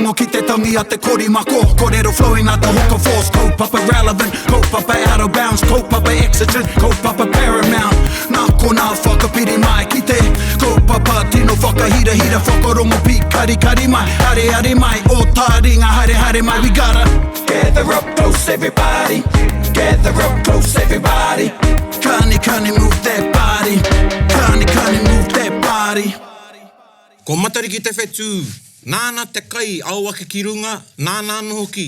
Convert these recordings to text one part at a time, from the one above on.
Whakarongo ki te tangi a te korimako Korero flowing like the hook of force Kaupapa relevant, kaupapa out of bounds Kaupapa exigent, kaupapa paramount Nā konā whakapiri mai ki te Kaupapa tino whakahirahira Whakarongo pīkarikari mai Areare mai, o tāringa haere haere mai We gotta gather up close everybody Gather up close everybody Kani kani move that body Kani kani move that body Ko Matariki te whetū, nāna te kai ao ake ki runga, nāna anō hoki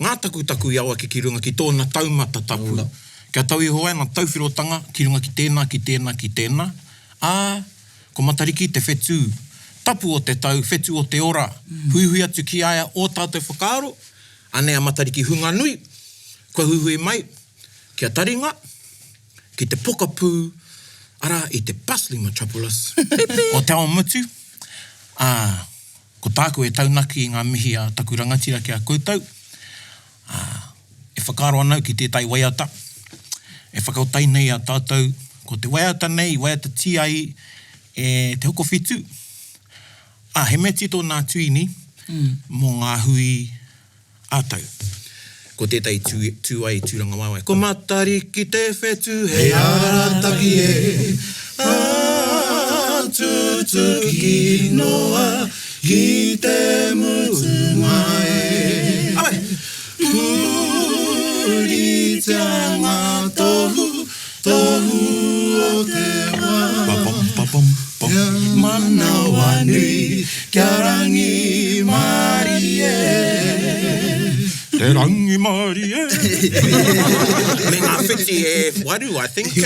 ngā takutaku i ao ake ki runga ki tōna taumata tapu, kia tau iho ai ngā tauwhirotanga ki runga ki tēnā, ki tēnā, ki tēnā, ā, ko Matariki te whetū tapu o te tau, whetū o te ora, huihui atu ki a ia ō tātou whakaaro, anei a Matariki hunga nui, kua huihui mai, kia taringa, ki te pokapū, arā, i te bustling metropolis o Te Awamutu, ā, ko tāku e taunaki i ngā mihi a taku rangatira ki a koutou, ā, e whakaaro ana au ki tētahi waiata e whakaotai nei i a tātou, ko te waiata nei i waiatatia ai e Te Hokowhitu, ā, he mea tito nā Tuini mō ngā hui ā-tau. Ko tētahi tū, tū ai i Tūrangawaewae. Ko Matariki te whetū hei arataki e, ā, tutuki noa ki te mutunga e. Awe! Puritia ngā tohu, tohu o te wā. Pa-pam, pa-pam, pam. Kia manawanui, kia rangimārie. Te rangimārie. Me ngā whiti e waru, I think, o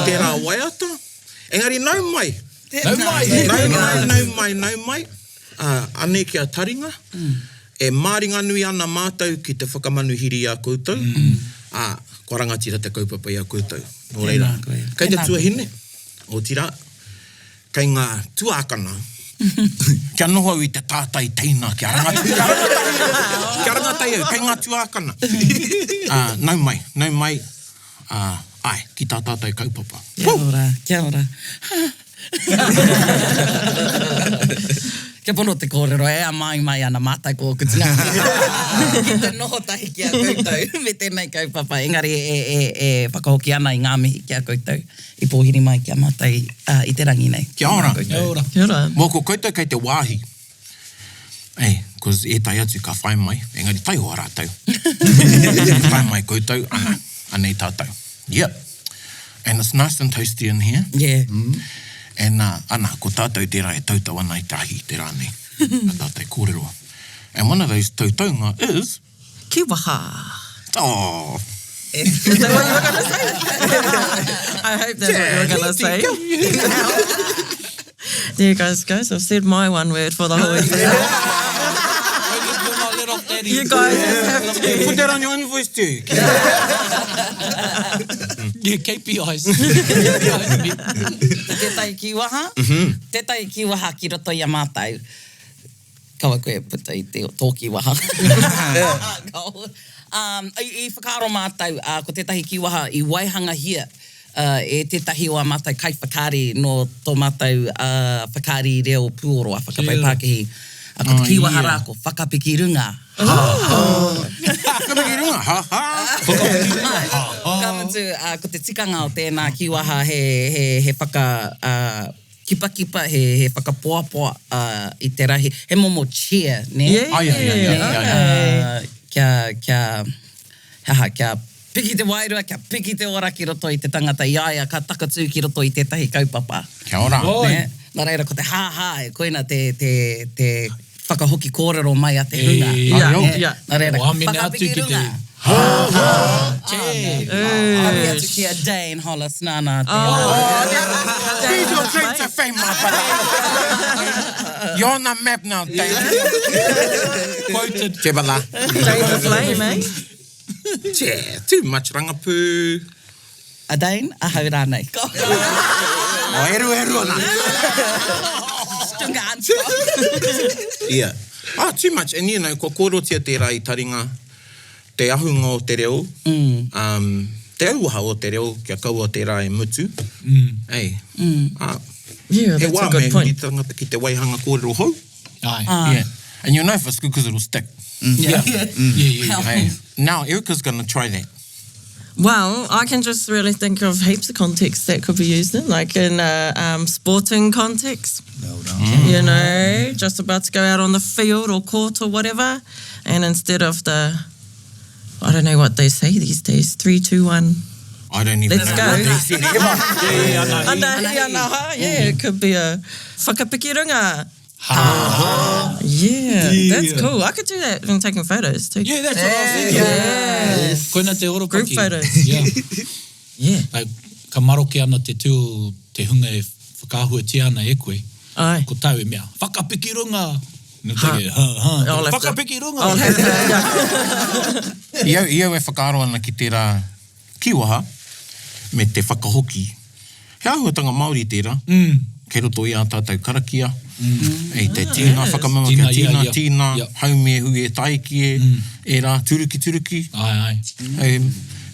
tērā waiata. Engari nau mai. Nau mai. Nau mai, nau mai, nau mai. Anei ki a Taringa. E māringanui ana mātou ki te whakamanuhiri i a koutou, ā, kua rangatira te kaupapa i a koutou. Nō reira, kei te tuahine, otirā, kei ngā tuākana, kia noho au i te tātai teina kia rangatahi, kia rangatahi au, kei ngā tuākana. Ā, nau mai, nau mai, ā, āe, ki tā tātou kaupapa. Kia ora, kia ora. Kia pono te kōrero, e amai mai ana mātou ko ōku tungāne ki te noho tahi ki a koutou me tēnei kaupapa, engari e, e, e whakahoki ana i ngā mihi ki a koutou i pōhiri mai ki a mātou i te rangi nei. Kia ora. Kia ora. Kia ora. Well, ko koutou kei te wāhi. Ei, cause ētahi atu ka whai mai, engari taihoa rātou. Whai mai koutou, ana, anei tātou. Yep. And it's nice and toasty in here. Yeah. And uh, ana, ko tātou tērā e tautau ana i te ahi i te rā nei. A tātou kōrero. And one of those tautaunga is... Kiwaha. Oh. Is that what you were going to say? I hope that's what you were going to say. There you guys go. So I've said my one word for the whole episode. You guys just have to. Put that on your invoice too. Yeah, KPIs. Tētahi kīwaha, tētahi kīwaha ki roto i a mātou. Kaua koe e puta i te tō kīwaha. Um, i, i whakaaro mātou, uh, ko tētahi kīwaha i waihangahia uh, e tētahi o ā mātou kaiwhakaari nō tō mātou uh, whakaari reo pūoro a Whakapai Pākihi. Uh, ko te kīwaha rā ko Whakapiki Runga. Ha ha. Whakapiki Runga, ha ha. Whakapiki Runga, ha ha. Ka mutu, uh, ko te tikanga o tēnā kīwaha he, he, he whaka... Uh, Kipakipa, he, he whakapoapoa uh, i te rahi, he momo cheer, nē? Yeah. Ai, ai, ai, ai, ai, ai. Uh, kia, kia, he aha, kia piki te wairua, kia piki te ora ki roto i te tangata i a ia ka takatū ki roto i tētahi kaupapa. Kia ora. Nē? Nā reira, ko te hāhā, koina te, te, te whakahoki kōrero mai a te hunga. Ia, Nē? ia. Nā reira, O, amene atu whakapiki ki te- runga. Ha, ha. Ami atu ki a Dane Hollis, nāna tērā. He's your claim to fame, my brother. You're on the map now, Dane. Quoted. Te bala. Dane the flame, eh? Yeah, too much rangapū. A Dane, ahau rānei. O, e rua, e rua nā. Stunga answer. Yeah. Ah, too much. And you know, kua kōrerotia tērā i taringa te ahunga o te reo, um, te auaha o te reo, kia kaua tērā e mutu. Ei. Ah, Yeah, he that's wā a good me point. huri tangata ki te waihanga kōrero hou. Aye. Yeah. And you'll know if it's good because it'll stick. Yeah. Yeah, yeah, yeah. Hey, now Erica's going to try that. Well, I can just really think of heaps of contexts that could be used in, like in a sporting context. Well done. You know, just about to go out on the field or court or whatever, and instead of the, I don't know what they say these days, 3, 2, 1. I don't even Let's know go. what they said ever. Ana hi, ana ha, yeah, it could be a whakapiki runga. Ha. Yeah, that's Yeah. cool. I could do that when taking photos too. Yeah, that's what I was thinking. Yeah. Koina te horopaki. Group photos. Yeah. Yeah. Like, ka maroke ana te tū o te hunga e whakaahuatia ana e koe. Ai. Ko tāu e mea, whakapiki runga! No take, ha, ha. I'll have to- Whakapiki runga! I'll have to, yeah. I au, i au e whakaaro ana ki tērā kīwaha me te whakahoki. He āhuatanga Māori tērā. Kei roto i ā tātou karakia, i te tīna whakamama kia Tīna, tīna, tīna, haumi e hui e tāiki e, ērā, turuki, turuki. Ae, ae. He,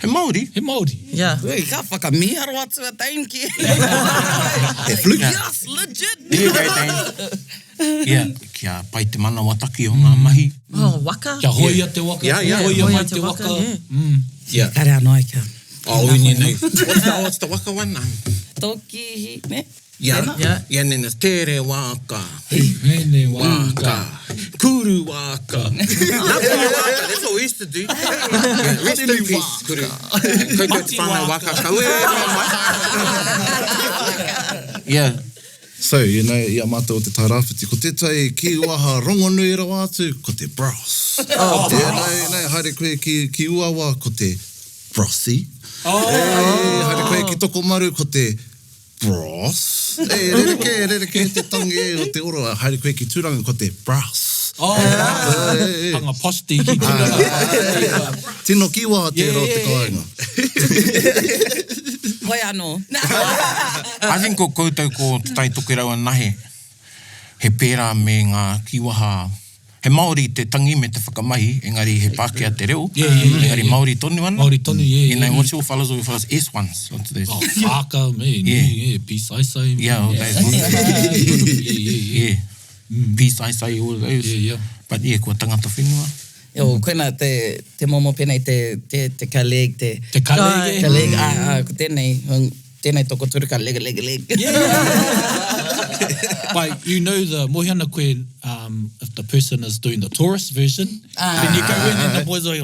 he Māori. He Māori. Yeah. Ui, ka whakamīharo atu a Dane ki. He fluke. Yes, legit. There you go, Dane. Yeah, kia pai te manawataki o ngā mahi. Oh, waka. Kia hoia te waka, Yeah, yeah. hoia mai te waka. yeah. Yeah. Kare anō ai kia. Oh, we need What's the, what's the waka one? Toki, ne? Yeah. Yeah. Yeah, and then there's Tere waka. Nene waka. Waka. Kuru waka. Not kuru waka. That's what we used to do. Yeah, rest in peace, Kuru. Koutou te whānau waka. Ka ue, Yeah. So, you know, i a mātou o Te Tairāwhiti, ko tētahi kīwaha rongonui rawa atu, ko te bros. Oh, yeah, no, no, haere koe ki, ki Uawa, ko te brosy. Oh. E, haere koe ki Tokomaru, ko te bros. E, rerekē, rerekē te tangi e o te oro. Haere koe ki Tūranga, ko te brass. Oh, E, e, hanga posti ki Tūranga. Tino kīwaha tērā o te kāinga. Hoi anō. I think ko koutou ko Te Tai Tokerau anahe, he pērā me ngā kīwaha, he Māori te tangi me te whakamahi, engari he Pākehā te reo, Yeah, yeah, yeah, engari yeah. Māori tonu ana. Māori tonu, yeah, You know, yeah. what's your fellas, all your fellas, S ones. What's those? Oh, whaka, me, Yeah. yeah, pīsaisai. Yeah, all those ones. Yeah, yeah, yeah. Yeah. Pīsaisai, all those. Yeah, yeah. But yeah, kua tangata whenua. Yo, koina te, te momo pēnei te, te, te ka leg, te... Te ka leg, eh? Ka leg, ah, ah, ko tēnei, hung, tēnei toko turu ka leg, leg, leg. But you know the mohi ana koe um, if the person is doing the tourist version, then you go in and the boys are like,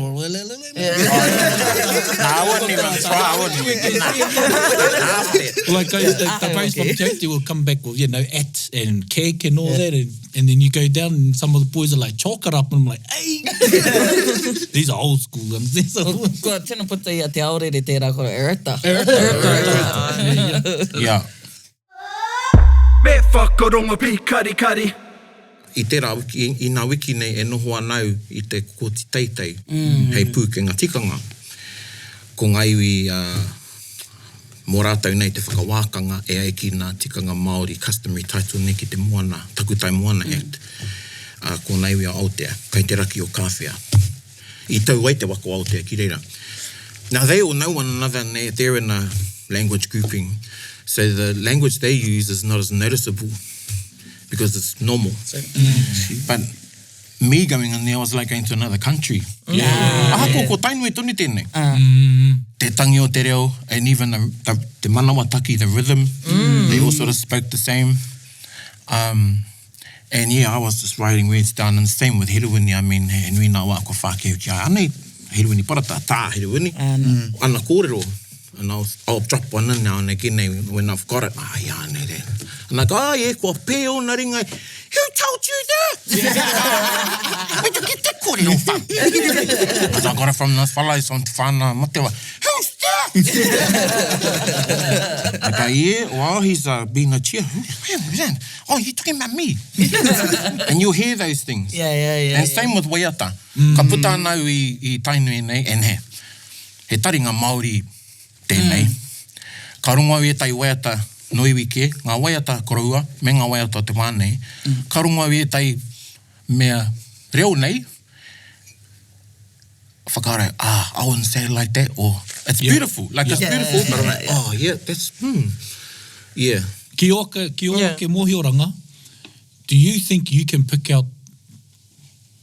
Nah, I wouldn't even try. I wouldn't even. Nah. like guys, the, the boys from Turkey will come back with, you know, at and cake and all that, and, and then you go down and some of the boys are like, chalk it up, and I'm like, hey! These are old school ones. These are old Kua tino puta i a Te Aorere tērā ko Erita. Yeah. Me whakarongo pīkarikari. I tērā wiki, i ngā wiki nei e noho ana au i te koti teitei hei pūkenga tikanga. Ko ngā iwi mō rātou nei te whakawākanga e ai ki ngā tikanga Māori customary title nei ki te moana, Takutai Moana Act, ā, ko ngā iwi o Aotea, kei te raki o Kāwhia. I tau ai te waka o Aotea ki reira. Now they all know one another and they, they're in a language grouping, so the language they use is not as noticeable because it's normal. But me going in there was like going to another country. Ahakoa ko Tainui tonu tēnei. Te tangi o te reo and even the, the, te manawataki, the rhythm, they all sort of spoke the same. Um, and yeah, I was just writing words down and same with Herewini, I mean, he nui nā wā kua whākeu ki a anei, Herewini Parata, tā Herewini, ana kōrero. And I'll, I'll drop one in now and again eh, when I've got it, ah, yeah, I know that. And I go, oh yeah, kua pē ōna ringa, who told you that? Where'd you get that kōrero from? Because I got it from those fellows on Te Whānau Matewa. Who's that? I go, yeah, well, he's uh, been a chair. Who that? Oh, you're talking about me. and you'll hear those things. Yeah, yeah, yeah. And same with waiata. Ka puta ana au i, i Tainui nei, and he, he taringa Māori tēnei. Ka rongo au i ētahi waiata no iwi kē, ngā waiata koroua me ngā waiata o te wā nei. Ka rongo au i ētahi mea reo nei, whakaaro, ah, I wouldn't say it like that, or it's beautiful, like it's beautiful, but I'm like, oh yeah, that's, hmm, yeah. Ki ō ake, ki ō ake mōhioranga, do you think you can pick out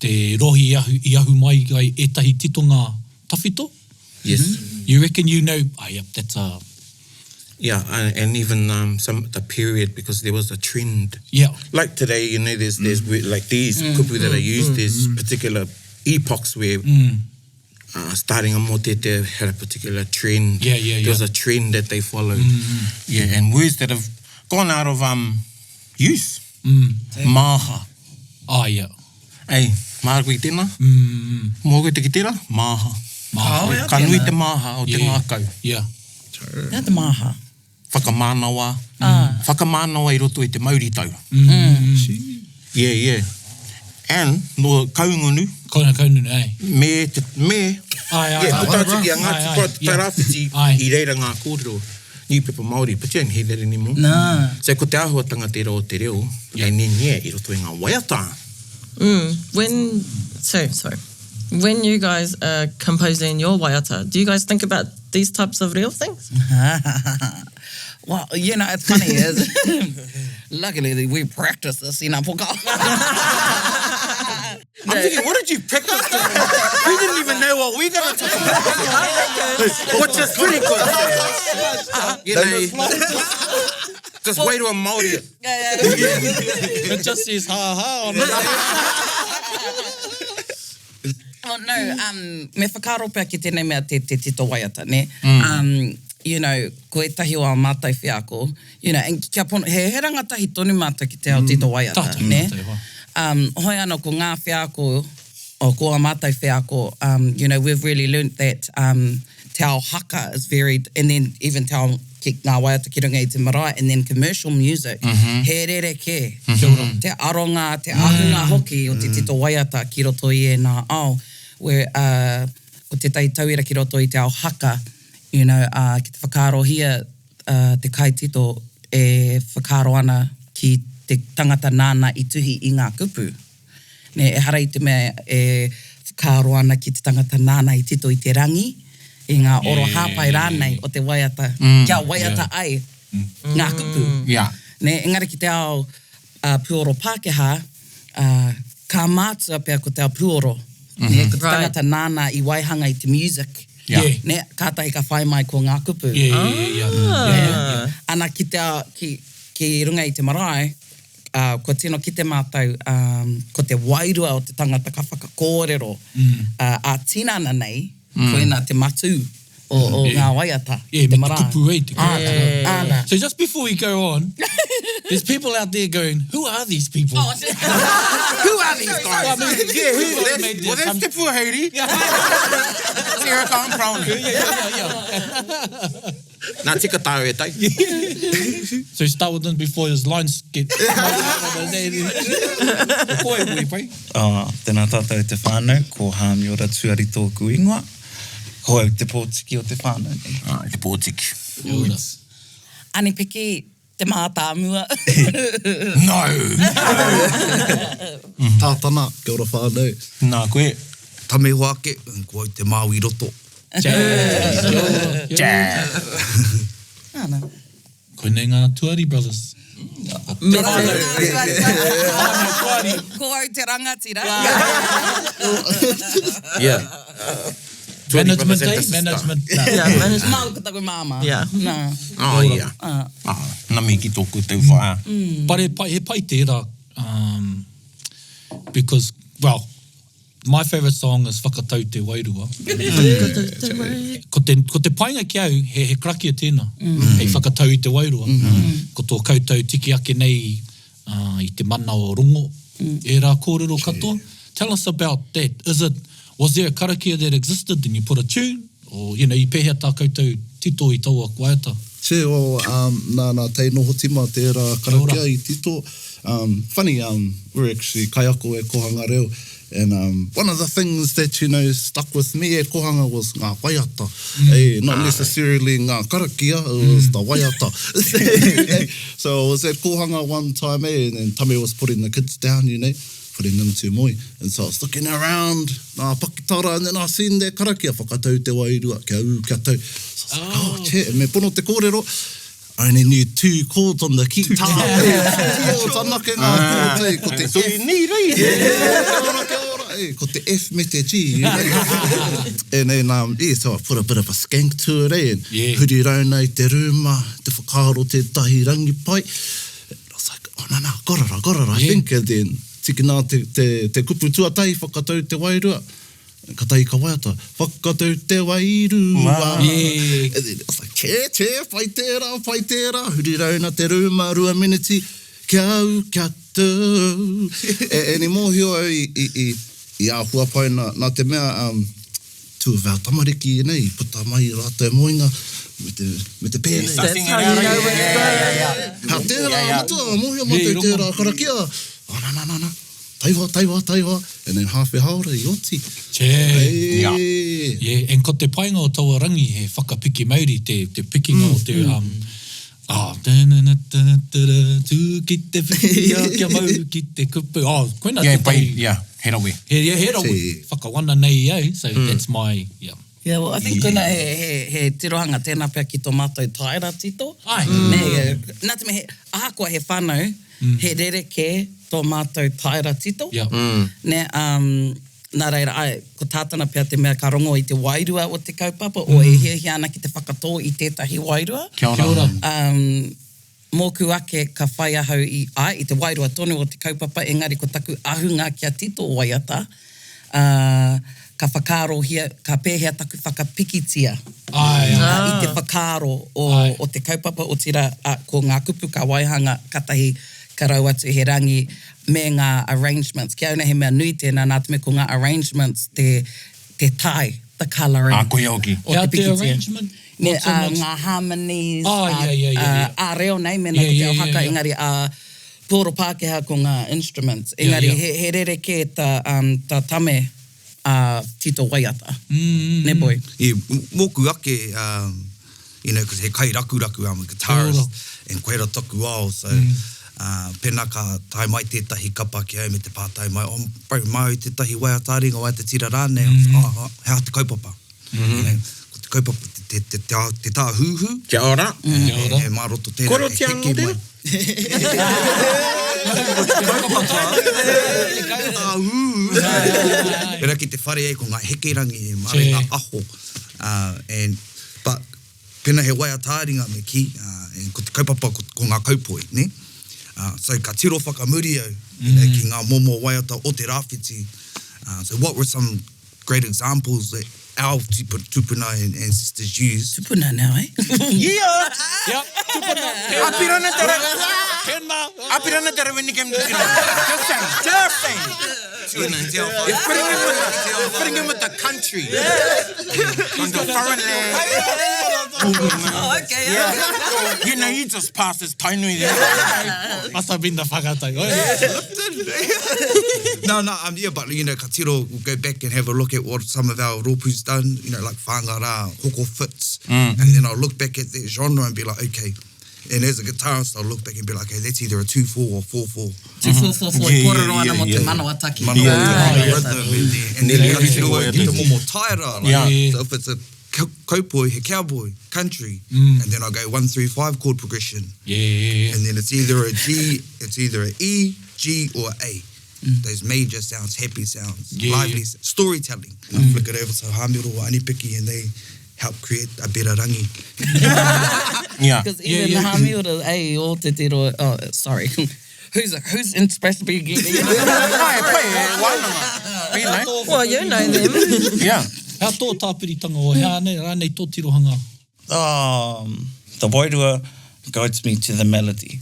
te rohi i ahu, i ahu mai ai ētahi titonga tawhito? Yes. You reckon you know, ah, yep, that's a... Yeah, and, and even um, some the period because there was a trend. Yeah. Like today, you know, there's there's mm. like these mm. kupu that mm. are used. Mm. There's mm. particular epochs where mm. uh, starting a motete had a particular trend. Yeah, yeah, yeah. There was a trend that they followed. Mm. Yeah, and words that have gone out of um use. Mm. Maha. Ah, yeah. Ei, māra koe ki tēnā? Mm. Mō koe te ki tērā? Māha. Māha. Ka nui te māha o te yeah. ngākau. Yeah. Nā te māha. Whakamānawa. Ah. Whakamānawa i roto i te mauritau. Mm. Yeah, yeah. And, no Kaungunu. Kona Kaungunu, eh. Me, te, me. Ai, ai, yeah, ai. Puta atu ki a Ngāti Ai, ai, Porou, Te Tairāwhiti, Ai. i reira ngā kōrero. Niupepa Māori, but you don't hear that anymore. Nā. So ko te āhuatanga tērā o te reo, yeah. e nenia i roto i ngā waiata. Mm, when, so, sorry. When you guys are composing your waiata, do you guys think about these types of real things? well, you know, it's funny is luckily we practice this in Apoka. I'm thinking, what did you practice? we didn't even know what we going to talk about. Which is pretty good. You know, just wait to a Māori it. It just says ha ha on it. Oh, no, um, me whakaaro pea ki tēnei mea te, te tito waiata, ne? Mm. Um, you know, ko ētahi o ā mātou wheako, you know, and kia pono, he, he rangatahi tonu mātou ki te ao tito waiata, Tātou ne? mātou, hoa. Um, hoi anō, ko ngā wheako, o ko ā mātou wheako, um, you know, we've really learnt that um, te ao haka is very, and then even te ao ki ngā waiata ki runga i te marae, and then commercial music, mm -hmm. he rerekē. Mm -hmm. Te aronga, te ahunga hoki o te tito waiata ki roto i ēnā ao, where, uh, ko tētahi tauira ki roto i te ao haka, you know, uh, ki te whakaarohia uh, te kaitito e whakaaro ana ki te tangata nāna i tuhi i ngā kupu. Nē, ehara i te mea e whakaaro ana ki te tangata nāna i tito i te rangi, i ngā oro hāpai rānei o te waiata, kia waiata ai ngā kupu. Yeah. Nē, engari ki te ao uh, puoro Pākehā, uh, ka mātua pea ko te ao puoro. Mm -hmm. Nē, ko te tangata nāna i waihanga i te music. Yeah. Yeah. Nē, kātahi ka whai mai ko ngā kupu. Yeah, yeah, yeah, yeah. Yeah, yeah, yeah. Ana ki te ao, ki, ki runga i te marae, uh, kua tino kite mātou um, ko te wairua o te tangata ka whakakōrero mm. uh, a tinana nei, mm. koina te matū o, o yeah. ngā waiata. Yeah, te me te marae. kupu e, te kupu. Āna, āna. So just before we go on, there's people out there going, who are these people? Oh, Who are these guys? I mean, yeah, who, who that's, made the well, that's Te Puaheiri. Sarah Khan Brown. yeah, yeah, yeah. Nā tika tāu e tai. So start with them before his lines get... Ko e ui, pai. Oh, tēnā tātou te whānau, ko Hāmiora Tuari tōku ingoa. Ko au te pōtiki o te whānau nei. Ah, te pōtiki. Ani Piki, te mātāmua. No! Tātana, kia ora whānau. Nā koe. Tame hoa ake, ko au te Māui roto. Jazz. Āna. Koinei ngā Tuari brothers. Me te, Ko au te rangatira. Yeah. Tuari Management, brothers and eh? the sister. Management. Nā. yeah, management. Māu ko taku māmā. Yeah. Nā. Oh, yeah. Ah. Ah, nā mihi ki tōku tau whaea. But he pai, he pai tērā, um, because, well, my favourite song is Whakatau Te Wairua. Ko te, ko te painga ki au, he, he karakia tēnā, hei whakatau i te wairua. Ko tō koutou tiki ake nei uh, i te mana o rongo, ērā kōrero katoa. Tell us about that. Is it, was there a karakia that existed and you put a tune? Or, you know, i pēhea tā koutou tito i taua waiata? Che, well, um, nā, nā Te Noho Tima tērā karakia i tito. Um, funny, um, we're actually kaiako e Kohanga Reo. And um, one of the things that, you know, stuck with me at Kohanga was ngā waiata. Eh, not necessarily ngā karakia, it was the waiata. so I was at Kohanga one time, eh, and, and Tame was putting the kids down, you know, putting them to moe. And so I was looking around, ngā pakitara, and then I seen that karakia, whakatau te wairua, kia ū, kia tau. So I was like, oh, che, me pono te kōrero. I only knew two chords on the guitar. Two chords, anake ngā chords, eh, ko te So F. you need, eh? Kia ora, kia ora. Ai, ko te F me te G, you know. And then, um, yeah, so I put a bit of a skank to it, eh, and yeah. huri rauna i te rūma, te whakaaro tētahi rangi pai. And I was like, oh, no, no, got it, I got it, I yeah. think. And then, tikina te, te, te kupu tuatahi, whakatau te wairua. Katahi ka waiata, whakatau te wairua. Yeah. And then I was like, che, che, whai tērā, whai tērā. Huri rauna te rūma, rua miniti, kia au, kia tū. E, and i mōhio au i, i, i, i āhua pai nā, nā te mea, um, two of our tamariki nei, i puta mai i rātou moenga, me te, me te pēnei. That's how you know it's good. Hea tērā, matua, mōhio mātou tērā karakia. Oh, nā, nā, nā, nā. Taihoa, taihoa, taihoa, and then half a haora i oti. Che. Yeah. Yeah, and ko te painga o taua rangi he whakapiki mauri te, te pikinga o te, um, oh, ta-na-na-ta-na-ta-ra, tū ki te whiwhia, kia mau ki te kupu. Oh, koina Yeah, tētahi. pai, yeah, he rawe. He, yeah, he rawe. Whakawana nei au, so that's my, yeah. Yeah, well, I think koina he, he, he tirohanga tēnā pea ki tō mātou taera tito. Ai. Nē, nā te mea, he, ahakoa he whānau, he rerekē tō mātou taera tito. Yeah. Nē, um, nā reira, ai, ko tātana pea te mea ka rongo i te wairua o te kaupapa, o e hiahia ana ki te whakatō i tētahi wairua. Kia ora. Kia ora. Um, Mōku ake ka whai ahau i, āe, i te wairua tonu o te kaupapa, engari ko taku ahunga kia tito waiata, ā, ka whakaarohia, ka pēhea taku whakapikitia i te whakaaro o, o te kaupapa, otirā, ā, ko ngā kupu ka waihanga, katahi ka rau atu he rangi me ngā arrangements. Ki au nei he mea nui tēnā, nā te mea ko ngā arrangements te, te tae, the colouring Ā, koia hoki. o te Hea te pikitia. arrangement? Me, Not so ā, much. ngā harmonies, Oh, ā, yeah, yeah, yeah, ā, yeah. ā-reo nei, mēnā Yeah, ko te yeah, ao yeah, haka, yeah. engari ā, puoro Pākehā ko ngā instruments. Engari Yeah, yeah. he, he rerekē tā, um, tā Tame, ā, tito waiata. Mm, Nē, boy? Yeah, mōku ake, um, you know, 'cause he kairakuraku, I'm a guitarist, and koira taku ao, so, uh, pēnā ka tae mai tētahi kapa ki au me te pātai mai, oh, bro, māu tētahi waiata ringa, waiata tira rānei, mm. oh, oh, he aha te kaupapa? Mm -hmm. Ko te kaupapa te, te, te, te, te tāhuhu. Kia ora. Mm. Kia ora. E, e mā roto tērā Korotia e heke mai. Tāhuhu. Pērā ki te whare e ko ngā hekerangi e mare ngā aho. Uh, and, but, pēnā he waiata-ā-ringa me kī, uh, and ko te kaupapa ko, ko ngā kaupoi, ne? Uh, so ka tiro whakamuri au mm. you know, ki ngā momo waiata o te rāwhiti. Uh, so what were some great examples that our tupuna and ancestors used. Tupuna now, eh? Yeah! Yep, tupuna. Apirana te ra... Tēnā. Apirana te Rawene came to Just saying, just saying. You're fitting in with the, you're fitting in with the country. On the foreign land. Oh, okay. Yeah. You know, you just passed this Tainui there. Must have been the whakatau. No, no, um, yeah, but you know, ka tiro, we'll go back and have a look at what some of our rōpū's done, you know, like Whāngārā, Hoko Fits, mm. and then I'll look back at that genre and be like, okay. And as a guitarist, I'll look back and be like, okay, that's either a 2-4 or 4-4. 2-4, 4-4, mm-hmm. kōrero ana mō te manawa taki. Manawa taki, yeah, rhythm, and then, and then ka tiro au ki te momo taera. Like, Yeah. So if it's a kaupoi, he cowboy, country, mm. and then I go 1, 3, 5 chord progression. Yeah, yeah, yeah. And then it's either a G, it's either a E, G, or A. Those major sounds, happy sounds, Yeah, lively yeah. storytelling. And I flick it over to Hamioro or Anipiki and they help create a better rangi. Yeah. Because even yeah, yeah. Hamiora, ei, o te tiro, oh, sorry. Who's, who's inspiration be getting? Ai, pai, e, wānanga. You know? Well, you know them. Yeah. Hea tō tāpiritanga o hea nei, rānei tō tirohanga? Um, the wairua guides me to the melody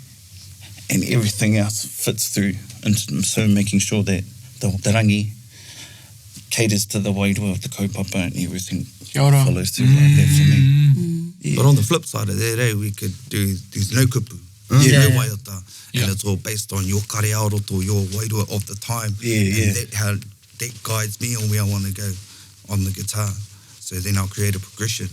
and everything else fits through. And so making sure that the, the rangi caters to the wairua of the kaupapa and everything Kia ora. follows through like that for me. Mm. But on the flip side of that, eh, we could do, there's no kupu, there's no waiata, and Yeah. it's all based on your kare aoroto, your wairua of the time. Yeah, and yeah. that, how, that guides me on where I want to go on the guitar. So then I'll create a progression.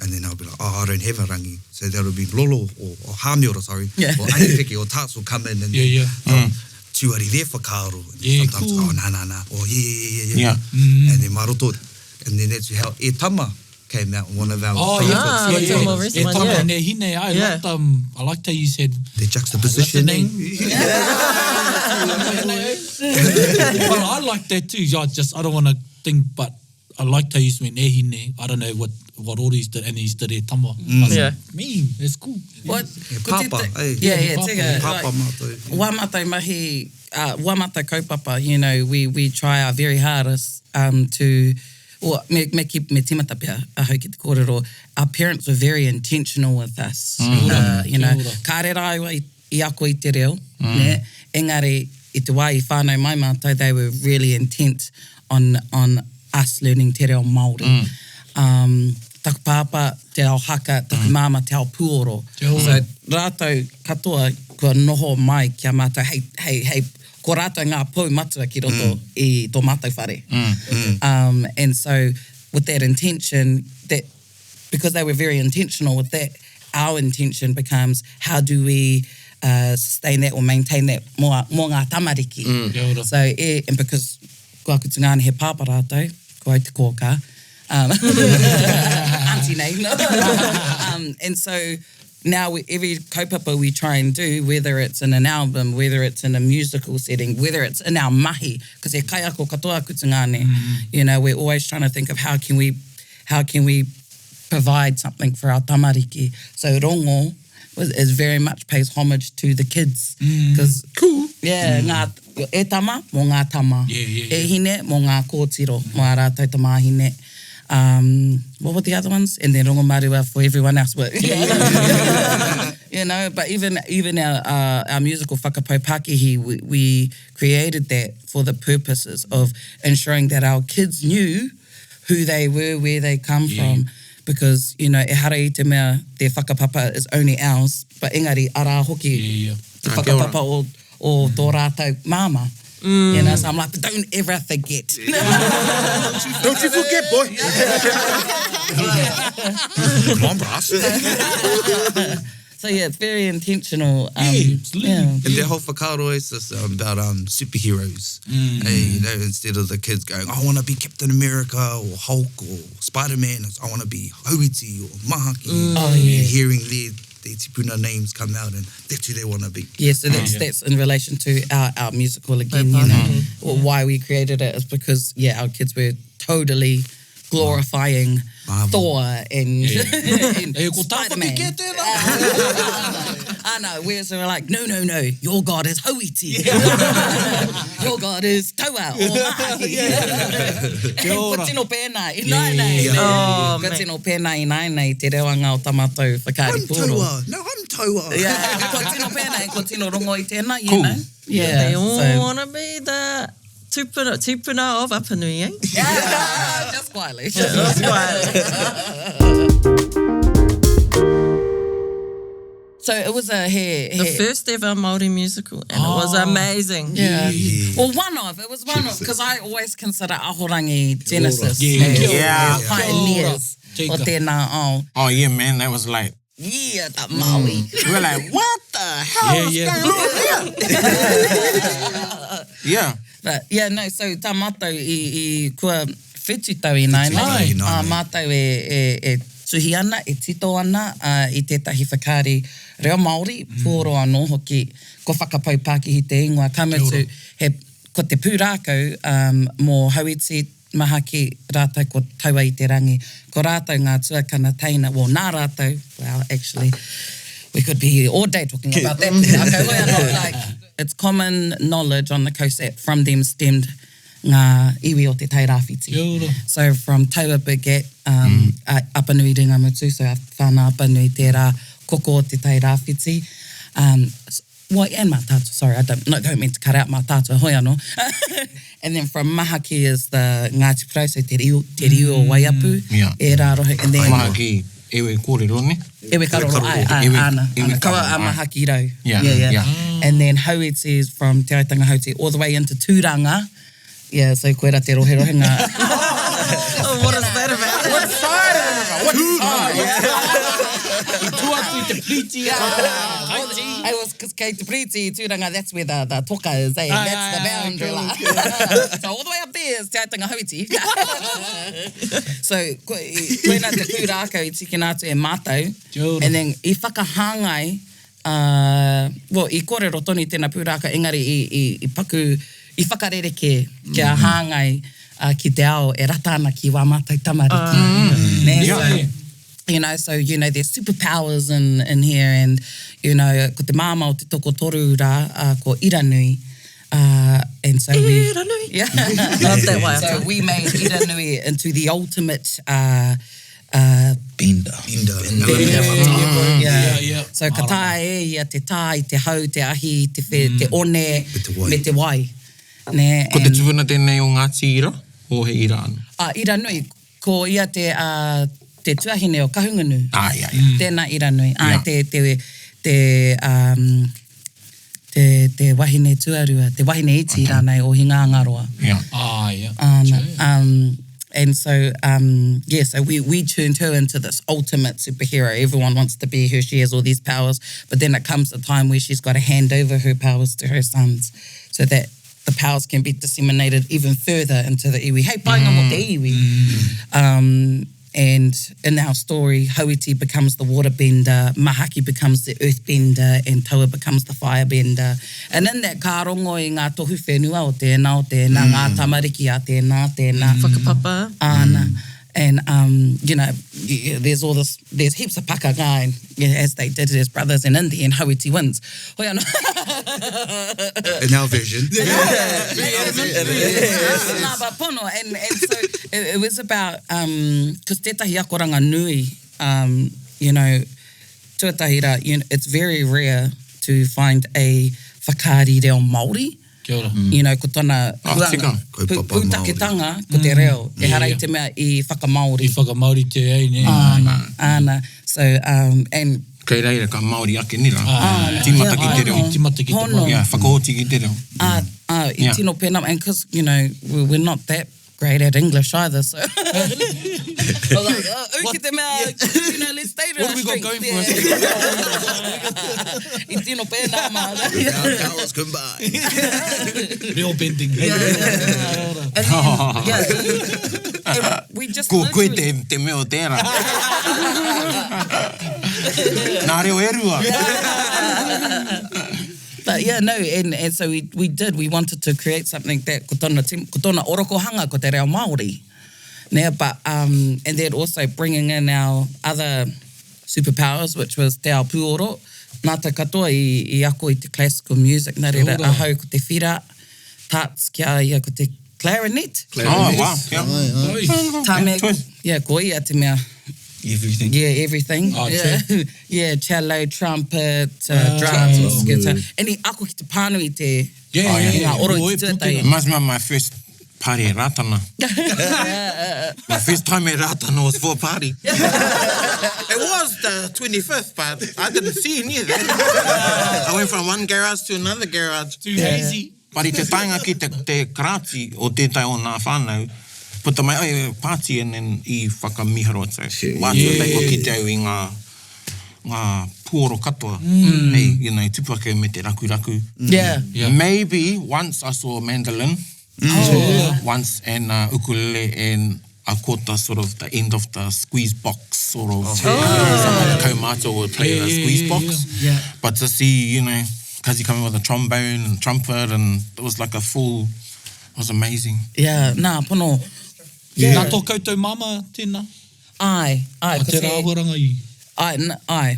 And then I'll be like, oh, I don't have a rangi. So that'll be Lolo or, or Hamiora, sorry, Yeah. or Anipiki or Tats will come in and Yeah, yeah. they'll tuari their whakaaro. And Yeah, sometimes, cool. oh, na, na, na. Or yeah, yeah, yeah, yeah. Yeah. And then Maroto, and then that's how E Tama came out, one of our Oh, yeah. Ah, yeah, that's yeah. a more recent E one, tama yeah. ne hine, I Yeah. liked, um, I liked how you said The juxtaposition. Listening. But I like that too. I just, I don't want to think, but I liked how you went, e hine, I don't know what, what order he's did, and he's did e tama. I was Yeah. like, me, that's cool. What? He Ko te- pāpā, eh. Yeah, yeah, He tika. pāpā. He pāpā Like, mātou. Wā mātou mahi, uh, wā mātou kaupapa, you know, we, we try our very hardest um, to, or me, me, ki, me timata pea ahau ki te kōrero, our parents were very intentional with us. Uh, you know, Kia ora. kāre rāua i, i ako i te reo, ne? Engari, i te wā i whānau mai mātou, they were really intent on, on us learning te reo Māori. Um, taku pāpā, te ao haka, taku māmā, te ao puoro. Kia ora. So, rātou katoa kua noho mai ki a mātou, hei, hei, hei, ko rātou ngā pou matua ki roto i tō mātou whare. Um, and so, with that intention, that because they were very intentional with that, our intention becomes how do we uh, sustain that or maintain that mō, mō ngā tamariki. Kia ora. So, e, and because ko aku tungāne he pāpā rātou, ko au te kōkā, um, auntie nei. No? um, and so now we, every kaupapa we try and do, whether it's in an album, whether it's in a musical setting, whether it's in our mahi, because he kaiako katoa aku tungāne, you know, we're always trying to think of how can we, how can we provide something for our tamariki. So rongo was, is very much pays homage to the kids. Because Cool. Yeah, ngā, e tama, mō ngā tama. Yeah, yeah, E hine, mō ngā kōtiro, mō ā rātou tamāhine. Um, what were the other ones? And then Rongomarua for everyone else. But, you know, but even even our uh, our musical Whakapau Pakihi, we, we created that for the purposes of ensuring that our kids knew who they were, where they come from. Because, you know, ehara i te mea te whakapapa is only ours, but engari arā hoki Yeah, yeah. te Ah, kia ora. whakapapa o, o tō rātou māmā. You know, so I'm like, but don't ever forget. Don't you forget, boy. Come on, brass. So yeah, it's very intentional. Um, Yeah, absolutely. yeah. And their whole whakaaro is just about um, superheroes. Eh, you know, instead of the kids going, I want to be Captain America or Hulk or Spider-Man, it's, I want to be Hauiti or Mahaki. Oh, And yeah. hearing their, their tipuna names come out and that's who they want to be. Yeah, so that's that's in relation to our, our musical again, you know. Well, why we created it is because yeah, our kids were totally glorifying Marvel. Thor and, and E, ko tā Spider-Man. whakikē tēnā. I know. Whereas they were like, no, no, no, your God is Hauiti. your God is Taua or Mahaki. Kia Ko ora. tino pēnā i nāinei. Yeah. Oh, Ko mate. tino pēnā i nāinei te rewanga o tā mātou whakaari I'm pūro. Taua. No, I'm Taua. Yeah, ko tino pēnā, ko tino rongo i tēnā, you Cool. know. Yeah. They all so- want to be the tupuna, tupuna of Apanui, eh? Yeah, just quietly. Just quietly. So it was a he, The he first ever Māori musical, and it was amazing. Yeah. Well, one of it was one of because I always consider Ahorangi Genesis Yeah. as, Yeah. as pioneers Kia o ora. tēnā ao. Oh, yeah, man. That was like, Yeah, that Maui. we were like, what the hell Yeah, is yeah. going on here? yeah. But yeah, no, so tā mātou i, i kua whitu tau i nāinei. Ai. Ā mātou e, e, e tuhi ana, e tito ana uh, i tētahi whakaari reo Māori, pōro anō hoki, ko whakapau pākihi te ingoa, ka mutu, he, ko te pūrākau um, mō Hauiti, Mahaki, rātou ko Taua i te rangi. Ko rātou ngā tuakana teina, well, nā rātou, well, actually, we could be here all day talking about that. Okay, we are not like, it's common knowledge on the coast that from them stemmed ngā iwi o te Tairāwhiti. Kia ora. So from Taua Big um, mm. Apanui Ringamutu, so a whānau Apanui tērā koko o te Tairāwhiti. Um, well, and Mātātua, sorry, I don't, no, don't mean to cut out Mātātua, hoi anō. and then from Mahaki is the Ngāti Porou, so te riu, te riu o Waiapu, Yeah. e rā rohe, and then Mahaki, ewe kōrero, ne? Ewe karoro, ai, ai, Ewe- ana. ewe ana. Kaua karoro, a ai. Mahaki rau. Yeah, yeah, yeah. yeah. And then Hauiti is from Te Aitanga Hauiti all the way into Tūranga. Yeah, so koera te rohe rohenga. Oh, what is that about? What side of the river? What side? I tua atu i te priti. I was, because kei te Priti, Tūranga, that's where the, the toka is, eh? Ai, That's the ai, ai, boundary. kia line. so all the way up there is Te Aitanga Hauiti. so, ko, i- koina te pūrākau i tikina atu e mātou. Kia ora. And then i whakahāngai, uh, well, i kōrero tonu tēnā pūrākau, engari i, i, i paku i whakarerekē kia hāngai ki te ao e rata ana ki wā mātou tamariki. Nē, so, you know, so, you know, there's superpowers in, in here and, you know, ko te māmā o te tokotoru rā, ko Iranui, uh, and so we... Iranui! Yeah. Love that waiata. So we made Iranui into the ultimate uh, uh, Bender. Bender. Yeah. Yeah, yeah. So ka taea e ia te tā i te hau, te ahi, te, whe, te one, Me te wai. Me te wai. Nē, Ko te and- tupuna tēnei o Ngāti Ira, o he Ira anō? Ah, Iranui, ko ia te, uh, te tuahine o Kahungunu. Ah, ia, ia. Tēnā Iranui. Ai, Yeah. te, te, te, um, te, te wahine tuarua, te wahine iti rānei o Hingangaroa. Yeah. Ah, yeah. And so, yeah, so we, we turned her into this ultimate superhero. Everyone wants to be her. She has all these powers. But then it comes a time where she's got to hand over her powers to her sons so that the powers can be disseminated even further into the iwi. Hei, painga mō te iwi. And in our story, Hauiti becomes the waterbender, Mahaki becomes the earthbender, and Taua becomes the firebender. And in that, ka rongo i ngā tohu whenua o tēnā, o tēnā, ngā tamariki a tēnā, tēnā. Whakapapa. Ana. And, you know, there's all this, there's heaps of pakanga, and, you know, as they did it as brothers, and in the end, Hauiti wins. Hoi anō. In our version. Nā, but pono, and, and so it, it was about, cause tētahi akoranga nui, you know, tuatahi rā, you know, it's very rare to find a whakaari reo Māori. Kia ora. You know, ko tana Ah, huanga, tika. Kaupapa pūtaketanga ko te reo. Ehara i te mea i whakamāori. I whakamāori te ai, nē. Āna, āna. So, and... Kei reira ka Māori ake, nē rā? Āna. Tīmata ki te reo. Tīmata ki te Hono. Māori. Yeah, whakaoti ki te reo. Ā, ā, i Yeah. tino pēnā, and cause, you know, we're not that great at English either, so... I was like, oh, ū ki te mea, you know, let's stay to What our have we got strengths. going for us? I tino pēnā mā. Our powers combined. Reo bending. And then, yeah. And we just Ko koe literally- te, te mea o tērā. Nā reo e rua. But yeah, no, and, and so we, we did, we wanted to create something that ko tōna, tim, ko tōna orokohanga ko te reo Māori. Nē, but, and then also bringing in our other superpowers, which was te ao pūoro. Nā te katoa i, i ako i te classical music, nā reira Kia ora. ahau ko te whira, tats kia ia ko te clarinet. Oh, wow. Yeah. Oi. Tame, Choice. yeah, ko ia te mea. Everything. Yeah, everything. Oh, yeah. yeah, cello, trumpet, drums, guitar. And i ako ki te pānui te Yeah, Oh, yeah, yeah. i ngā yeah. oro Oi, i te tuatahi. Reminds me of my first party at Ratana. My first time at Ratana was for a party. It was the 25th, but I didn't see any of that. I went from one garage to another garage. Too hazy. But i te taenga ki te, te karāti o tētai o ngā whānau, puta mai, ai, party, and then i whakamiharo atu. Wā Yeah. tuatahi ko kite au i ngā, ngā puoro katoa. Hei, you know, tupu ake me te rakuraku. Yeah. Yeah. Maybe once I saw a mandolin. Oh. Once and ukulele and I caught the sort of the end of the squeeze box sort of. Some of the kaumātua would play Yeah, the yeah, squeeze yeah, box. yeah. But to see, you know, Kazi coming with a trombone and trumpet and it was like a full, it was amazing. Yeah, nā, pono. Nā tō koutou mama tēnā. Ai, ai. A te ko te- rāhoranga i. Ai, ai.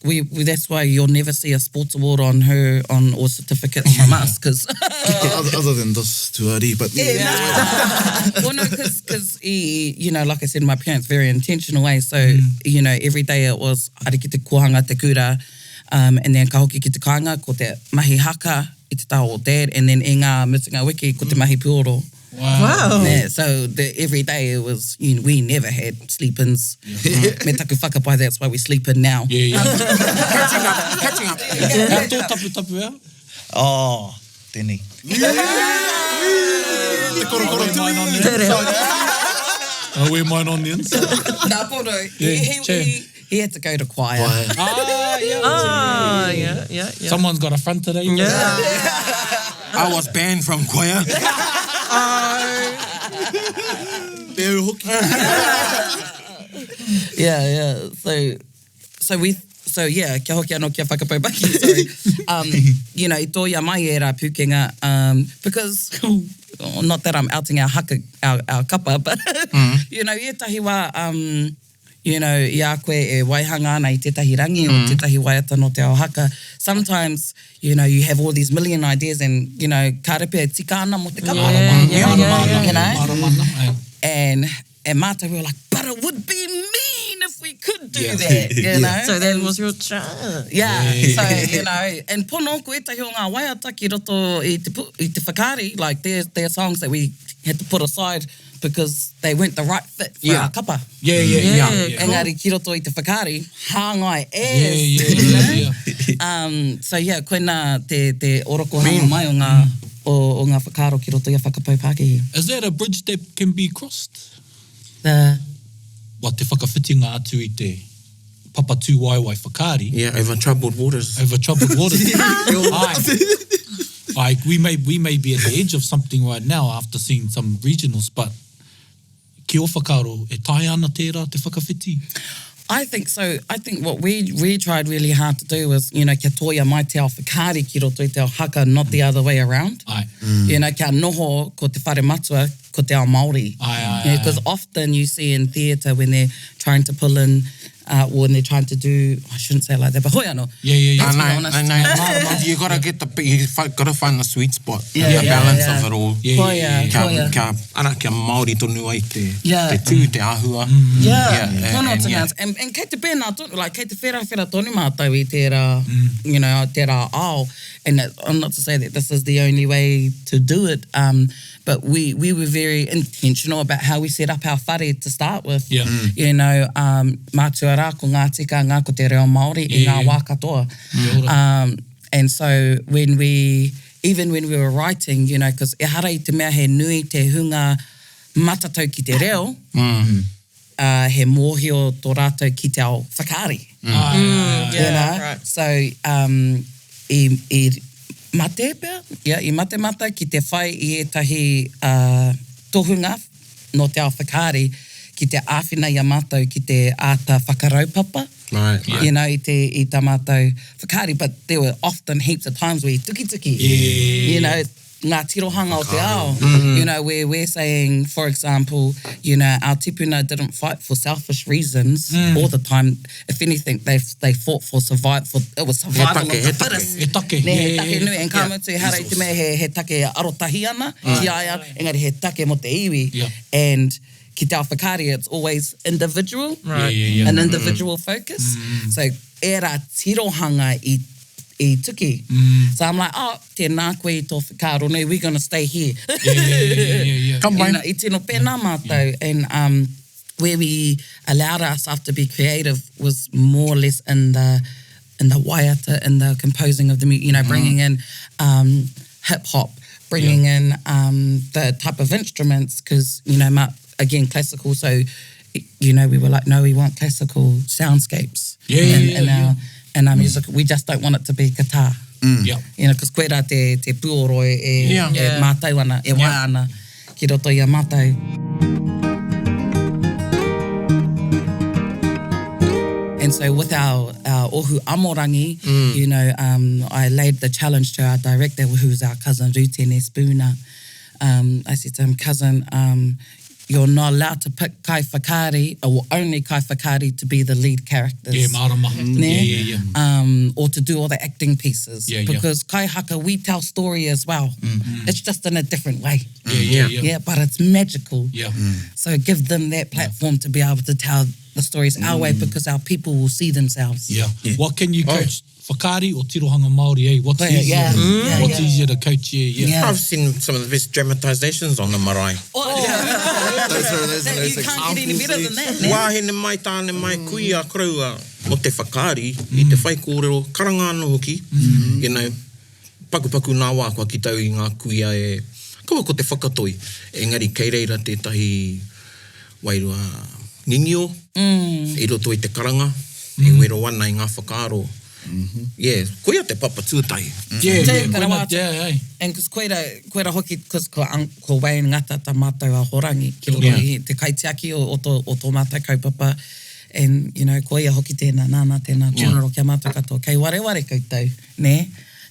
We, we, that's why you'll never see a sports award on her on or certificates from us, because other, other than this tuari, but yeah. well, no, because you know, like I said, my parents very intentional way. So you know, every day it was haere ki te kohanga te kura, and then ka hoki ki te kāinga ko te mahi haka i te taha o dad, and then i ngā mutunga wiki ko te mahi puoro. Wow. Yeah, so the, every day it was, you know, we never had sleep-ins. Me taku whakapai, that's why we sleep in now. Yeah, yeah. Catching up, catching up. Hea tō tapu tapu ea? Oh, tēnei. Te korokoro Wear mine on the Te reo. inside. I wear mine on the inside. Nā, pono, Yeah, he, che. he, he had to go to choir. Ah, yeah. Ah, yeah, yeah, yeah. Someone's got a front today. Yeah. I was banned from choir. Te au hoki. Yeah, yeah. So, so we, so yeah, kia hoki anō kia whakapau paki, sorry. Um, you know, i tōia mai ērā pūkenga, um, because, not that I'm outing our haka, our, our kapa, but, you know, i ētahi wā, um, you know, i a koe e waihanga ana i tētahi rangi o tētahi waiata nō te ao haka, sometimes, you know, you have all these million ideas and, you know, kāre pea e tika ana mō te kapa. Yeah, yeah, yeah, yeah. You know? And, and mātou, we were like, but it would be mean if we could do that, you know? So that was your chance. Yeah, so, you know, and pono ko ētahi o ngā waiata ki roto i te, i te whakaari, like, there, there are songs that we had to put aside because they weren't the right fit for Yeah. our kapa. Yeah, yeah, yeah. Yeah, yeah. Engari ki roto i te whakaari, hāngai as, Yeah, yeah, you know? yeah, yeah. Um, so yeah, koinā te, te orokohanga mai o ngā, o, o ngā whakaaro ki roto i a Whakapau Pākihi. Is that a bridge that can be crossed? The, Wa te whakawhitinga atu i te papa tūwaewae whakaari. Yeah, over troubled waters. Over troubled waters. Aye. Like we may, we may be at the edge of something right now after seeing some regionals, but ki o whakaaro, e taea ana tērā te whakawhiti? I think so. I think what we, we tried really hard to do was, you know, kia tōia mai te ao whakaari ki roto i te ao haka, not the other way around. Aye. You know, kia noho ko te whare matua, ko te ao Māori. Aye, aye, You know, 'cause often you see in theatre when they're trying to pull in, uh, when they're trying to do, I shouldn't say it like that, but hoi anō. Yeah, yeah, yeah. I Let's be know, honest. I know. You gotta get the, you gotta find the sweet spot, Yeah, the yeah, balance yeah. of it all. Yeah, Koia, yeah, yeah. Kia, koia. kia, ara, kia Māori tonu ai te, Yeah. te tū, te āhua. Yeah, Yeah, pono and te yeah. mea. And, and kei te pēnā tonu, like, kei te wherawhera tonu mātou i tērā, you know, tērā ao. And it, I'm not to say that this is the only way to do it, um, but we, we were very intentional about how we set up our whare to start with. Yeah. Mm. You know, um, mātua rā ko ngā tikanga, ko te reo Māori i Yeah, ngā yeah. wā katoa. Kia ora. Um, and so when we, even when we were writing, you know, because ehara i te mea he nui te hunga matatau ki te reo, uh, he mōhio tō rātou ki te ao whakaari. Aye, aye, aye. you Yeah, know? right. So, um, i, i mate pea, yeah, i mate mātou ki te whai i ētahi uh, tohunga nō te ao whakaari ki te āwhina i a mātou ki te āta whakaraupapa. Right, right. You know, i te, i tā mātou whakaari, but there were often heaps of times where i tukituki. Yeah. You know, ngā tirohanga o te ao. You know, where we're saying, for example, you know, our tipuna didn't fight for selfish reasons all the time. If anything, they they fought for survive for it was survival take, of the he take. fittest. He take, Ne, he yeah, take yeah, nui. And ka mutu, ehara i te mea he, he take arotahi ana, ki a ia, engari he take mo te iwi. Yeah. And ki te ao whakaari, it's always individual. Right. Yeah, yeah, yeah. An individual focus. So, era tirohanga i i tuki. So I'm like, oh, tēnā koe i tō whakaaro nei, we're gonna stay here. Yeah, yeah, yeah, yeah, yeah. Come You on. know, i tino pēnā mātou. And um, where we allowed ourselves to be creative was more or less in the in the waiata, in the composing of the music, you know, bringing in um, hip hop, bringing in um, the type of instruments, because, you know, ma, again, classical, so, you know, we were like, no, we want classical soundscapes Yeah, in, yeah, yeah, in yeah. our in our music. We just don't want it to be guitar. Yeah. You know, cause koe rā te, te puoro e, e, Yeah. e Yeah. mātau ana, e wā ana ki roto i a mātau. And so with our, our ohu amorangi, you know, um, I laid the challenge to our director, who's our cousin Rutene Spooner. Um, I said to him, cousin, um, you're not allowed to pick Kai Whakaari, or only Kai Whakaari to be the lead characters. Yeah, marama. Ne? Yeah, yeah, yeah. Um, or to do all the acting pieces. Yeah, yeah. because kai haka, we tell story as well. It's just in a different way. Yeah, yeah, yeah. Yeah, but it's magical. Yeah. So give them that platform to be able to tell the stories our way because our people will see themselves. Yeah. What can you coach? Whakaari or tirohanga Māori, eh? What's Yeah, easier? yeah. Mm. Yeah, What's yeah. easier to coach? Yeah, yeah. Yeah. I've seen some of the best dramatizations on the marae. Oh, yeah. Those are, those are You those can't get any examples. better than that. ne? Wāhine mai, tāne mai, kui a koroua mo te whakaari, i te whai kōrero, karanga anō hoki, you know, pakupaku nā wā kua ki tau i ngā kuia e, kaua ko te whakatoi, engari kei reira tētahi wairua ngingio, i roto i te karanga, e wero ana i ngā whakaaro. Yeah, koia te papa tuatahi. Yeah, Te yeah. karawa Koina, atu. yeah, hey. And cause koira, koira hoki, cause ko, ang, ko Wayne Ngata tā mātou a Horangi, ki roto Yeah. i te kaitiaki o, o, tō, o tō mātou kaupapa. And, you know, ko ia hoki tēnā, nāna tēnā kōrero ki a mātou katoa, kei wareware koutou, nē?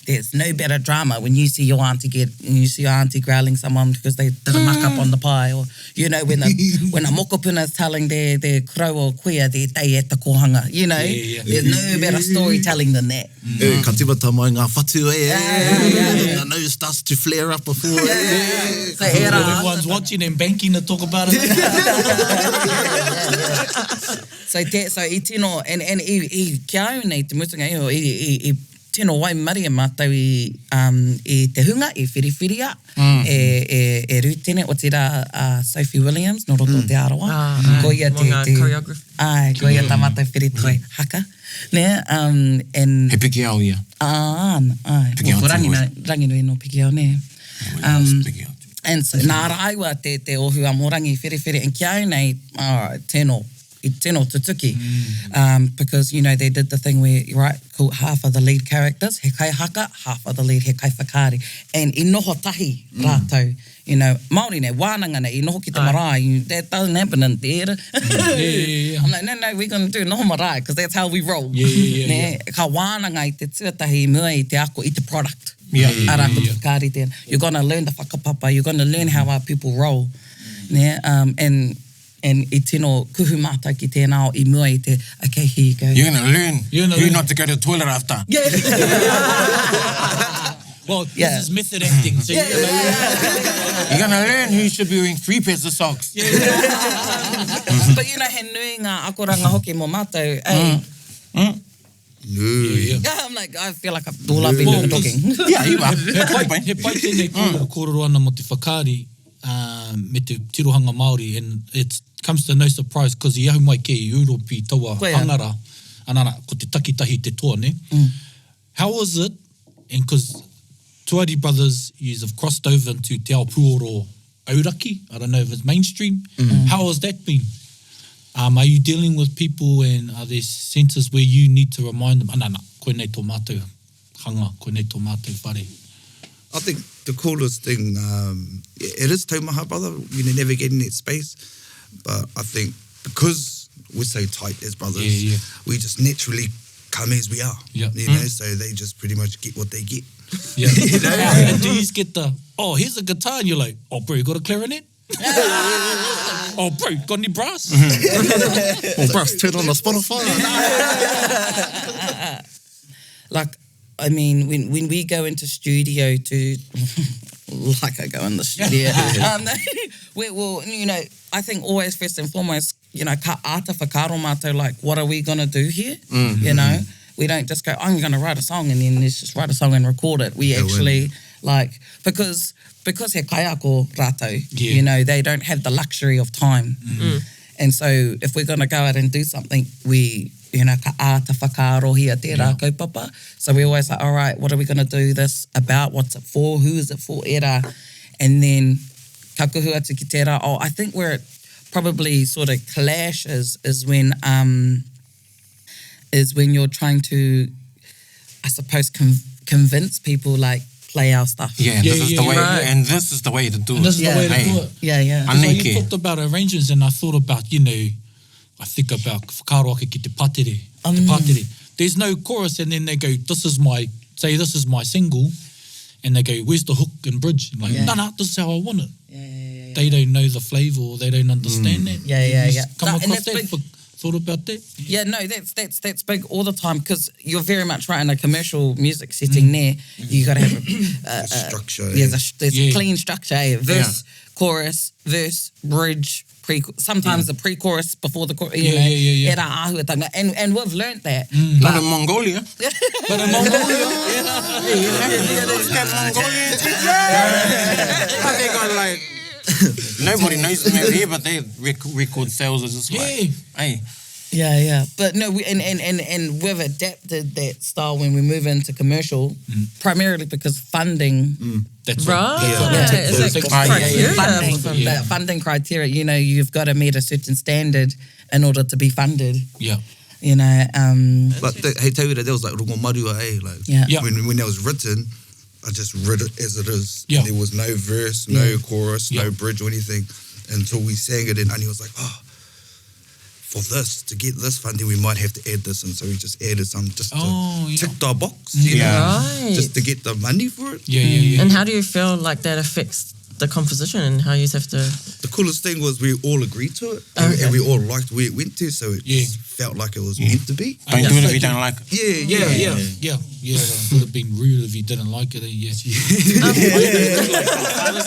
There's no better drama when you see your auntie get, when you see your auntie growling someone because they did a muck up on the pie or, you know, when the, when a mokopuna is telling their, their koroua or kuia their day at the kōhanga, you know? Yeah, yeah. There's no better storytelling than that. E, ka timata mai ngā whatu, e, e, the nose starts to flare up before, e. So e rā. Everyone's watching and banking to talk about it. So te, so i tino, and, and i, i, ki a au nei te mutunga iho, i, i, i tino waimarie mātou i, um, i te hunga i whiriwhiria e, e, e Rutene, otirā a Sophie Williams nō roto o Te Arawa. Ah, ai, Ko ia mō te, ngā te, choreography. Ai, ko ia tā mātou whiritoi haka. Nē, um, and... He pikiao ia. Ā, ai. Pikiao Ko tūhoe. Ranginui, Ranginui nō Pikiao, nē. Um, Pikiao tūhoe. And so, nā rāua te, te ohu amorangi whiriwhiri, and ki au nei, oh, tino, i tino tutuki. Um, because, you know, they did the thing where, right, cool, half of the lead characters, he kai haka, half of the lead, he kai whakaari. And i noho tahi rātou, you know, Māori nei, wānanga nei, i noho ki te marae, you, that doesn't happen in theatre. Yeah, yeah, yeah. I'm like, no, no, we're going to do noho marae, because that's how we roll. Yeah, yeah, yeah, Nē, Ka wānanga i te tuatahi i mua i te ako, i te product. Yeah. Arā, ko te whakaari tēnā. You're gonna learn the whakapapa, you're gonna learn how our people roll. Nē, um, and, and i tino kuhu mātou ki tēnā ao i mua i te, okay, here you go. You're gonna learn You're gonna who learn. not to go to the toilet after. Yeah. Well, Yeah. this is method acting. So you know, You're gonna learn who should be wearing three pairs of socks. But you know, he nui ngā akoranga hoki mō mātou. Eh? Nui. Yeah, I'm like, I feel like I've all I've been doing talking. Yeah, you are. He pai, he pai tēnei kōrero, kōrero ana mō te whakaari um, me te tirohanga Māori and it comes to no surprise because i ahu mai kē i Ūropi taua Koia. hangara, anara, ko te takitahi te toa, ne? How was it, and because Tuari Brothers, you have crossed over into Te Ao Puoro Auraki, I don't know if it's mainstream, how has that been? Um, are you dealing with people and are there senses where you need to remind them, ana, na, koinei tō mātou hanga, koinei tō mātou whare? I think the coolest thing, um, it is taumaha, brother, you know, navigating that space. But I think because we're so tight as brothers, Yeah, yeah. we just naturally come as we are. Yeah. You know, so they just pretty much get what they get. Yeah. you know? And do you just get the, oh, here's a guitar, and you're like, oh, bro, you got a clarinet? oh, bro, got any brass? Oh, bruh, turn on the Spotify. Like, I mean, when, when we go into studio to, like I go in the studio, um, we will, you know, I think always first and foremost, you know, ka āta whakaaro mātou, like, what are we going to do here? You know, we don't just go, I'm going to write a song and then let's just write a song and record it. We actually, like, because, because he kaiako rātou, Yeah. you know, they don't have the luxury of time. And so if we're going to go out and do something, we, you know, ka āta whakaarohia tērā kaupapa. So we always like, all right, what are we going to do this about? What's it for? Who is it for? Era. And then ka kuhu atu ki tērā. Oh, I think where it probably sort of clashes is when, um, is when you're trying to, I suppose, convince people, like, play our stuff. Yeah, and Yeah, this is yeah, the way, Right. and this is the way to do it. And this is the way to Hey. do it. Yeah, yeah. Anei So you ke. talked about arrangements and I thought about, you know, I think about whakaaro ake ki te patere, te patere. There's no chorus and then they go, this is my, say this is my single, and they go, where's the hook and bridge? And like, Yeah. no, no, this is how I want it. Yeah, yeah, yeah, yeah. They don't know the flavour or they don't understand that. Yeah, yeah, You yeah. Come No, and across that's that, big. thought about that? Yeah, no, that's that's that's big all the time because you're very much right in a commercial music setting. There, you got to have a, a, Structure, Yeah, there's a, there's Yeah. a clean structure. Eh? Verse, chorus, verse, bridge, pre. Sometimes the pre-chorus before the chorus. You Yeah, know, yeah, yeah, yeah. Era āhuatanga. And and we've learnt that. Not in Mongolia. But in Mongolia, Yeah, those Mongolians. Yeah. They got like nobody knows them over here, but their record sales are just like, Yeah. hey, Yeah, yeah. But no, we, and, and, and, and we've adapted that style when we move into commercial, primarily because funding that's Right. What, Yeah. that's Is what, that Ah, yeah, yeah. criteria? funding, Yeah. the funding criteria, you know, you've got to meet a certain standard in order to be funded. Yeah. You know, um, But the, hey, tauira, that was like Rongo Marua, eh? Like, Yeah. Yeah. When, when that was written, I just read it as it is. Yeah. There was no verse, no chorus, Yeah. no bridge or anything until we sang it. And Ani was like, oh, for this, to get this funding, we might have to add this. And so we just added some just to Oh, yeah. tick the box, you Yeah. know, Right. just to get the money for it. Yeah, yeah, yeah. And how do you feel like that affects the composition and how you have to? The coolest thing was we all agreed to it and, Okay. and we all liked where it went to, so it Yeah. just felt like it was meant to be. Don't do it if you don't like it. Yeah, Yeah, yeah, yeah, yeah. It would have been rude if you didn't like it. eh? Yeah. This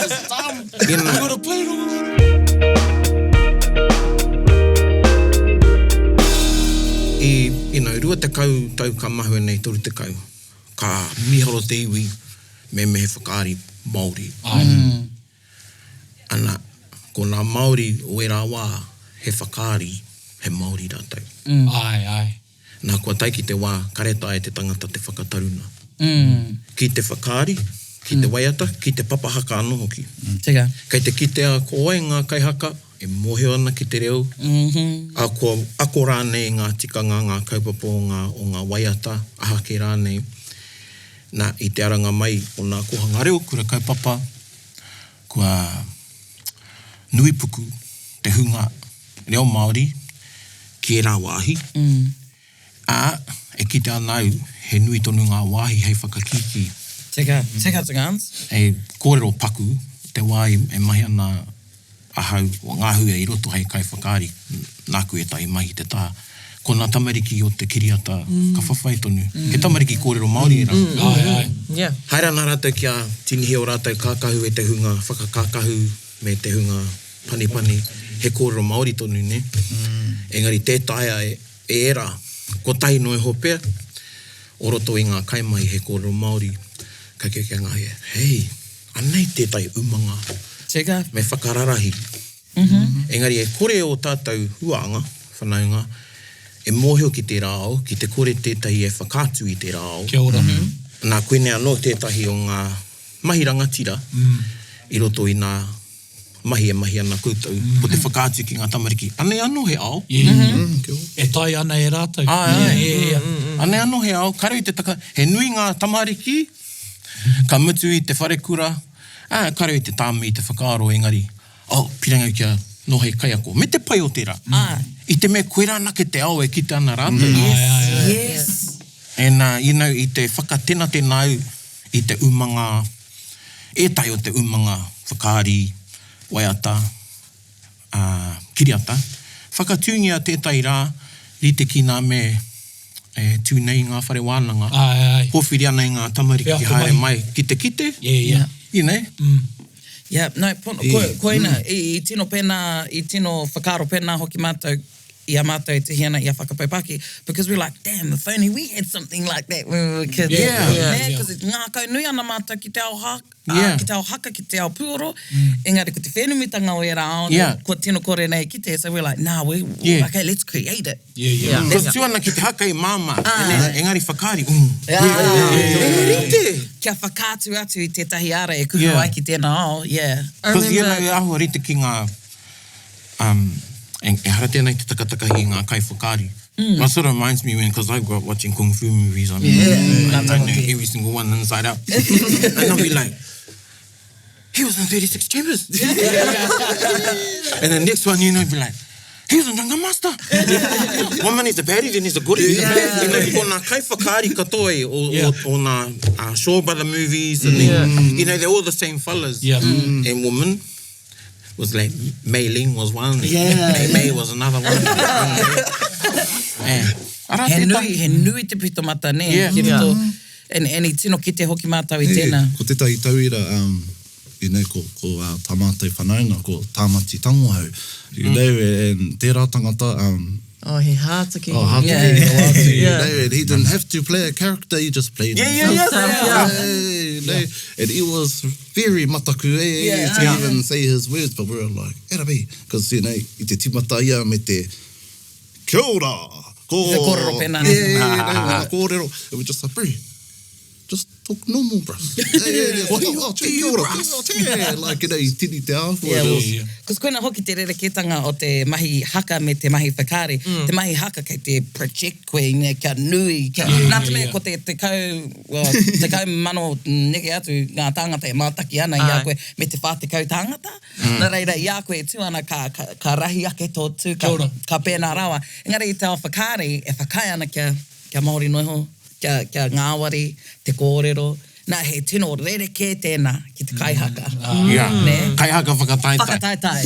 is dumb. You know. We would have played all. I, you know, 20 tau ka mahue nei, 30, ka miharo te iwi me me he whakaari Māori. Ai. Ana, ko ngā Māori o ērā wā, he whakaari, he Māori rātou. Ai, ai. Nā, kua tae ki te wā, kare taea e te tangata te whakataruna. Ki te whakaari, ki te waiata, ki te papa haka anō hoki. Tika. Kei te kitea ko wai ngā kaihaka e mōhio ana ki te reo, ā, kua ako rānei i ngā tikanga, ngā kaupapa o ngā, o ngā waiata, aha kē rānei. Nā, i te aranga mai o nā kōhanga reo, kura kaupapa, kua nui puku te hunga reo Māori ki ērā wāhi, ā, e kite ana au he nui tonu ngā wāhi hei whakakīkī. Tika, tika te ngāns. Hei kōrero paku te wā e mahi ana ahau, o ngā hua i roto hei kaiwhakaari, nāku ētahi mahi te tā. Ko ngā tamariki o te kiriata ka whawhai tonu. He tamariki kōrero Māori ērā. Ai, ai. Yeah. Haere ana rātou kia tinihia ō rātou kākahu e te hunga whakakākahu me te hunga panipani, he kōrero Māori tonu, nē? Engari tē taea e ērā, kotahi noa iho pea, o roto i ngā kaimahi he kōrero Māori, ka kī ki a Ngāhia, hei, anei tētahi umanga Tika. me whakararahi. Engari e kore ō tātou huānga, whanaunga, e mōhio ki tērā ao, ki te kore tētahi e whakaatu i tērā ao. Kia ora. Nā, koinei anō tētahi o ngā mahi rangatira i roto i ngā mahi e mahi ana koutou, ko te whakaatu ki ngā tamariki, anei anō he ao. Yeah. E taea ana e rātou. Āe, āe. Yeah, yeah, yeah. Anei anō he ao, kare i te taka, he nui ngā tamariki, ka mutu i te wharekura, ā, kare i te tāmi i te whakaaro engari, oh, pirangi au kia noho hei kaiako. Me te pai o tērā. Āe. I te mea koirā anake te ao e kite ana rātou. Yes, Āe, āe, āe. yes. And, uh, you know, i te whakatenatena au i te umanga, ētahi o te umanga whakaari, waiata, ā, kiriata, whakatūngia tētahi rā rite ki nā me e tū nei i ngā whare wānanga, Āe, āe. pōwhiri ana i ngā tamariki Wheako haere mahi. mai ki te kite, Yeah, yeah. you know. Yeah, no, pono, ko, koina, i, i tino pēnā, i tino whakaaro pēnā hoki mātou i a mātou e tuhi ana i a Whakapau Paki, because we're like, damn, if only we had something like that when we were kids. Yeah. Yeah, Yeah. because yeah. ngākau nui ana mātou ki te ao haka, Yeah. ki te ao haka, ki te ao pūoro, engari ko te whenumitanga o ērā ao, Yeah. kua tino kore nei kite, so we're like, nah, we, Yeah. okay, let's create it. Yeah, yeah. Yeah. Ko tū ana ki te haka i māmā, engari whakaari, mm. He rite! Kia whakaatu atu i tētahi ara e kuhu Yeah. ai ki tēnā ao, yeah. I Because, you remember. know, āhua rite ki ngā, um, e, ehara tēnei te takatakahi i ngā kaiwhakaari. Mm. That sort of reminds me when, because I grew up watching Kung Fu movies, I mean, Yeah. I, I knew every single one inside out. and I'll be like, he was in 36 Chambers. and the next one, you know, be like, he was in Drunken Master. One man is a baddie, then he's a goodie. Yeah. You know, ko ngā kaiwhakaari katoa e, o, Yeah. o, o ngā uh, Shaw Brother movies, and then, you know, they're all the same fellas Yeah. and women. Was like Mei Ling was one, and Yeah. Mei Mei was another one. Eh, arā He tētahi. nui, he nui te pito mata, nē, Yeah. ki roto, and, and i tino kite hoki mātou i tēnā. Ko tētahi tauira, um, you know, ko, ko uh, tā mātou whanaunga, ko Tāmati Tangohau. You know, and tērā tangata, um, Oh, he hātaki. oh, hātaki Yeah. rawa atu, you Yeah. know, and he didn't have to play a character, he just played Yeah, yeah, yeah. Himself, yeah. Yeah, you know, and he was very mataku eh, Yeah. to Yeah. even say his words, but we were like, era be, because, you know, i te timata ia me te, kia ora, ko... Te kōrero pēnā. Yeah, yeah, yeah, no, ngā kōrero. And we just like, bro, just Talk normal, bros. Yeah, yeah, yeah. What oh, oh, kia ora, kia ora, like, you know, i tini te āhua. Yeah, well, yeah. Cause koina hoki te rerekētanga o te mahi haka me te mahi whakaari. Mm. Te mahi haka kei te project koe, ne, kia nui, kia... Yeah, Nā te mea yeah. ko te tekau, well, 10,000 neke atu ngā tāngata e mātaki ana i a koe, me te 40 tāngata. Mm. Nā reira, i a koe e tū ana, ka, ka, ka rahi ake tō tū, ka, ka pēnā rawa. Engari i te ao whakaari, e whakaae ana kia, kia Māori noa iho. Kia, kia ngāwari te kōrero. Nā, he tino rerekē tēnā ki te kaihaka. Ia, Nē? kaihaka whakataetae. Whakataetae.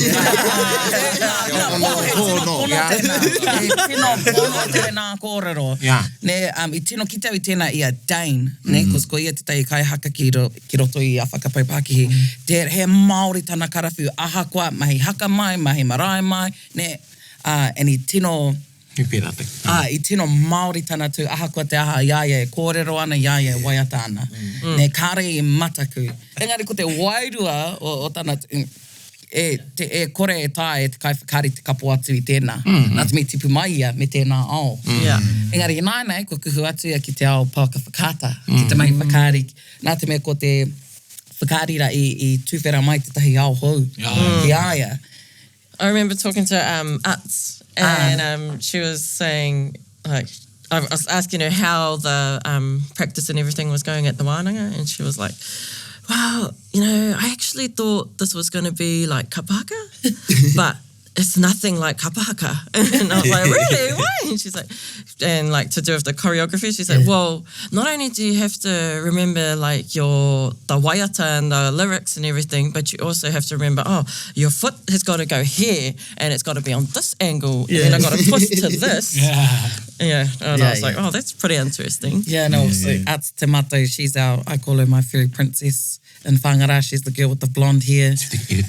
Tēnā, nā, pono, he tino pono tēnā. He tino pono tēnā kōrero. Ia. Nē, um, i tino kite au i tēnā i a Dane, nē, mm. ko ia tētahi kaihaka ki, ro, ki roto i a Whakapau Pākihi. Te, he Māori tana karawhiu, ahakoa mahi haka mai, mahi marae mai, nē, uh, and i tino, He pērā te. Ā, i tino Māori tana tū ahakoa te aha i a ia e kōrero ana, i a ia e waiata ana. Nē, kāre i mataku. Engari ko te wairua o, o tana tū, e, te, e kore e taea e te kaiwhakaari te kapo atu i tēnā. Nā te mea i tipu mai ia me tēnā ao. Engari ināianei, kua kuhu atu ia ki te ao pouaka whakaata, ki te mahi whakaari, nā te mea ko te whakaari rā i, i tuwhera mai tētahi ao hou ki a ia. I remember talking to um, Uts, and um, she was saying, like, I was asking her how the um, practice and everything was going at the wānanga, and she was like, well, you know, I actually thought this was going to be like kapahaka, but it's nothing like kapahaka. And I was like, really? Why? And she's like, and like to do with the choreography, she's like, well, not only do you have to remember like your the waiata and the lyrics and everything, but you also have to remember, oh, your foot has got to go here and it's got to be on this angle, yeah. and then I've got to twist to this. Yeah. Yeah. And Yeah, I was like, yeah. oh, that's pretty interesting. Yeah, no, so Ats Te Mato, she's our, I call her my fairy princess in Whangara. She's the girl with the blonde hair.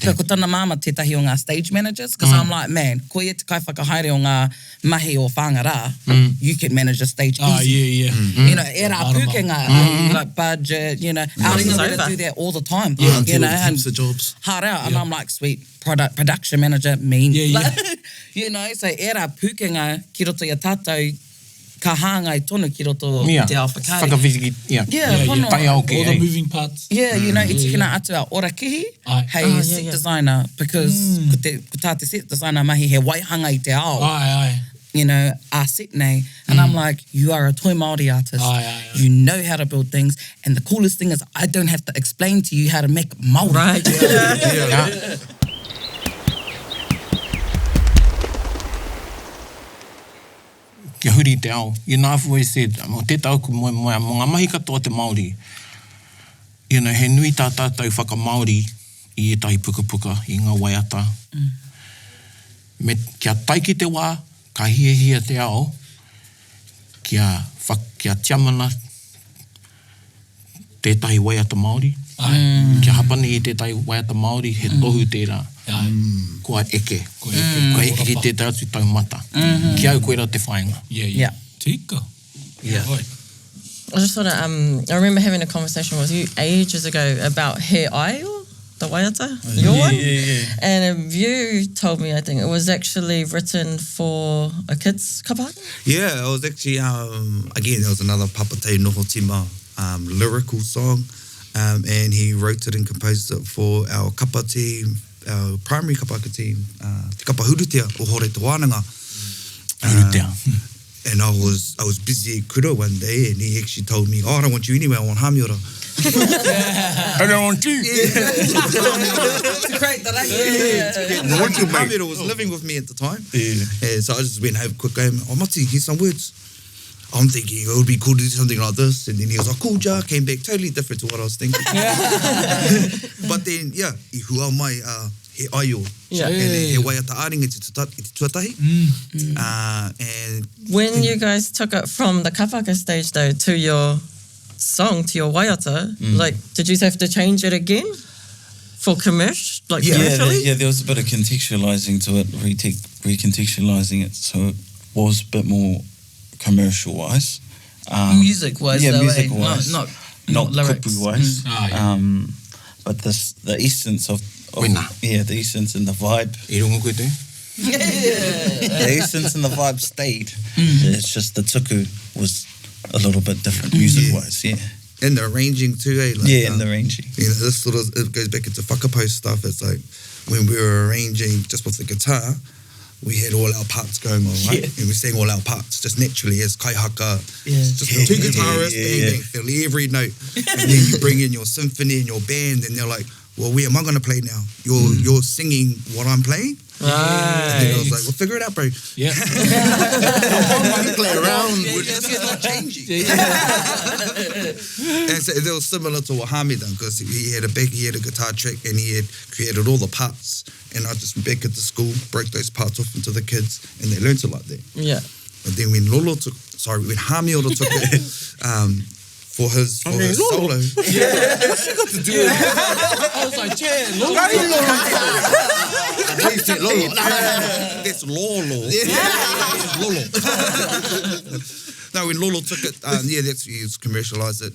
Ka ko tana māma tētahi o ngā stage managers, because I'm like, man, koia te kaiwhakahaere o ngā mahi o Whangara, you can manage a stage Ah, easy. yeah, yeah. You know, e rā pūkenga, like budget, you know, our Crosses ringa over. do that all the time. Yeah, you know, with and heaps of jobs. hard out. And I'm like, sweet, product, production manager, mean. Yeah, yeah. Like, you know, so e rā pūkenga ki roto i a tātou, ka hāngai tonu ki roto Ia. i te ao whakaari. Whakawhiti, ia. Yeah, pono. Taiao ki, All the eh. moving parts. Yeah, you know, i tikina atu a Ora Kihi Ai. hei Oh, yeah, set yeah. designer because ko, te, ko tā te set designer mahi he waihanga i te ao, Ai, ai. you know, a set nei. And I'm like, you are a toi Māori artist. Ai, ai, ai. You know how to build things. And the coolest thing is I don't have to explain to you how to make Māori. Right. Yeah. Kia huri te ao. You know, I've always said, mō te tauku moemoeā, mō ngā mahi katoa te Māori, you know, he nui tā tātou whakamāori i ētahi pukapuka, i ngā waiata. Me, kia tae ki te wā, ka hiahia te ao kia, kia tiamana tētahi waiata Māori, kia hapani i tētahi waiata Māori, he tohu tērā. Kua eke. Kua eke. Kua eke ki tētahi atu taumata. Ki au koirā te whāinga. Yeah, yeah. Tika. Yeah. I just wanna, um, I remember having a conversation with you ages ago about He Aio, the waiata, your Yeah, one. yeah, yeah. And um, you told me, I think, it was actually written for a kid's kapa haka? Yeah, it was actually, um, again, there was another Papa Te Noho Tima um, lyrical song. Um, and he wrote it and composed it for our kapa team, our primary kapa haka team, uh, te kapa hurutea o Hore Te Wānanga. Hurutea. Um, and I was I was busy at kura one day, and he actually told me, "Oh, I don't want you anyway. I want Hamiora." I don't want you. To create the rangi. Yeah. Want you, mate. Hamiora was living with me at the time. Yeah. And so I just went have a quick game. Oh, Mati, here's some words. I'm thinking it would be cool to do something like this. And then he was like, cool, ja. Came back totally different to what I was thinking. But then, yeah, i hua mai uh, he aio. Yeah. And he waiata āringa i te tuta- i te tuatahi. Uh, and When you guys took it from the kapaka stage, though, to your song, to your waiata, like, did you have to change it again for commercial, like Yeah. Yeah, commercially? there, yeah, there was a bit of contextualizing to it, retec- recontextualizing it, so it was a bit more commercial wise. Um, Music-wise, yeah, though, eh? music wise, Not- not- not lyrics. kupu wise. Ah, yeah. Um, but this the essence of, of Wena. yeah, the essence and the vibe, I rongo koe te? the essence and the vibe stayed. It's just the tuku was a little bit different music wise. Yeah. And the arranging too, eh? Like, yeah, and the arranging. You know, this sort of it goes back into whakapau stuff. It's like when we were arranging just with the guitar, we had all our parts going on, right? Yeah. And we sang all our parts just naturally as kaihaka. Yeah. Just the two guitarists, yeah, bang, bang, fill every note. And then you bring in your symphony and your band, and they're like, well, where am I going to play now? You're you're singing what I'm playing. And then I was like, well, figure it out, bro. Yeah. Play around. This is not changing. And so it was similar to what Hami done because he had a back, he had a guitar track and he had created all the parts. And I just went back at the school, broke those parts off into the kids, and they learnt it like that. Yeah. But then when Lolo took, sorry, when Hamiora took it for his for his solo, I was like, yeah, Lolo. Please say Lolo. That's Lolo. Lolo. no, when Lolo took it, yeah, that's he was commercialized it.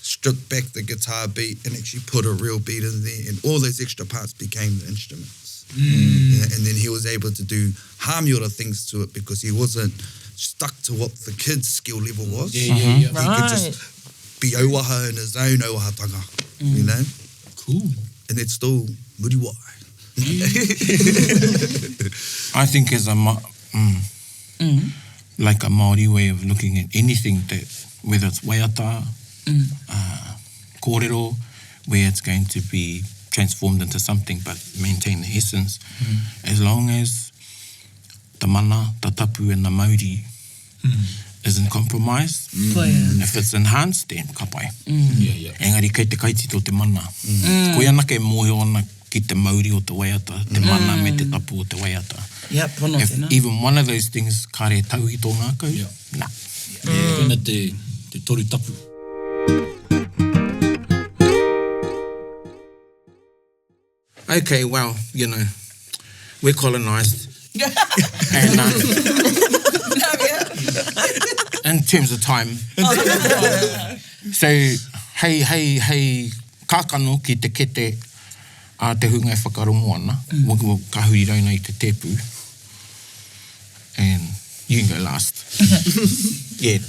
Stripped back the guitar beat and actually put a real beat in there, and all those extra parts became the instruments. Yeah, and then he was able to do Hamiora things to it because he wasn't stuck to what the kids' skill level was. Yeah, yeah, yeah. He could just be auaha in his own auahatanga, you know? Cool. And it's still Muriwai. I think as a like a Māori way of looking at anything that, whether it's waiata, kōrero, where it's going to be transformed into something but maintain the essence, as long as the mana, the tapu and the mauri isn't compromised, if it's enhanced, then ka pai. Yeah, yeah. Engari kei te kaitito te mana. Koe anake e mōhio ana ki te mauri o te waiata, te mana me te tapu o te waiata. Yeah, pono If tēnā. even one of those things kāre tau i tō ngākau, Yeah. nah. Yeah. Koina te, te toru tapu. Okay, well, you know, we're colonised. and in terms of time. so, hei, hei, hei, kākano ki te kete a te hunga e whakarongo ana, mm. ka huri rauna i te tēpu, and you can go last. yeah.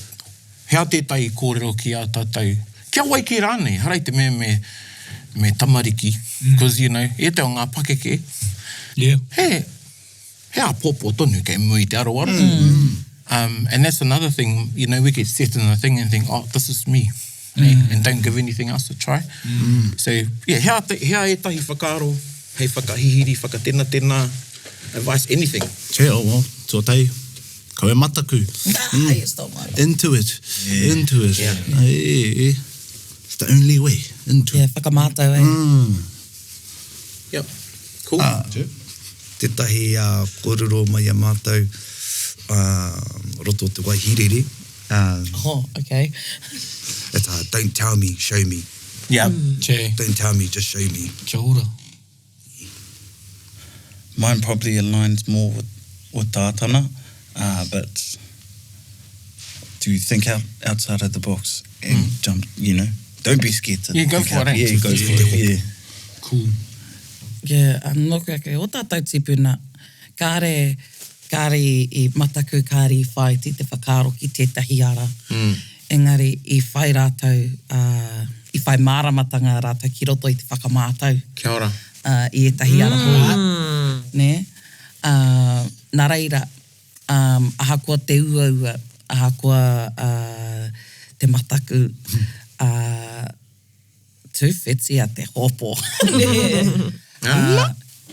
Hea tētahi kōrero ki a tātou, kia wai ki rānei, harai te mea me, me tamariki, because, you know, e te o ngā pakeke, Yeah. he, he āpōpō tonu kei mua i te aroaro. And that's another thing, you know, we get set in the thing and think, oh, this is me. And don't give anything else a try. So, yeah, hea, te, hea ētahi whakaaro, hei whakahihiri, whakatenatena, advice, anything. Che, oh, well, tuatahi, kau e mataku. Ai, it's not mine. Into it. Into it. Yeah. Eh, eh. It's the only way. Into Yeah, it. whakamātau, eh. Yep. Cool. Tētahi kōrero mai a mātou roto o te Waihirere. Oh, okay. It's don't tell me, show me. yeah. Che, Don't tell me, just show me. kia ora. Mine probably aligns more with, with tātana, but do think out, outside of the box and jump, you know. Don't be scared to Yeah, go think for out. it, eh? Yeah, go for it. Yeah. Cool. Yeah, nōku ake, o tātou tipuna, kāre, kāre i, i mataku, kāre i whai ti te whakaaro ki tētahi ara. Engari, i whai rātou, i whai māramatanga rātou ki roto i te whakamātau. Kia ora. I ētahi ara hoa. Nē? Nā reira, ahakoa te uaua, ahakoa te mataku, tūwhitia te hopo. Nē?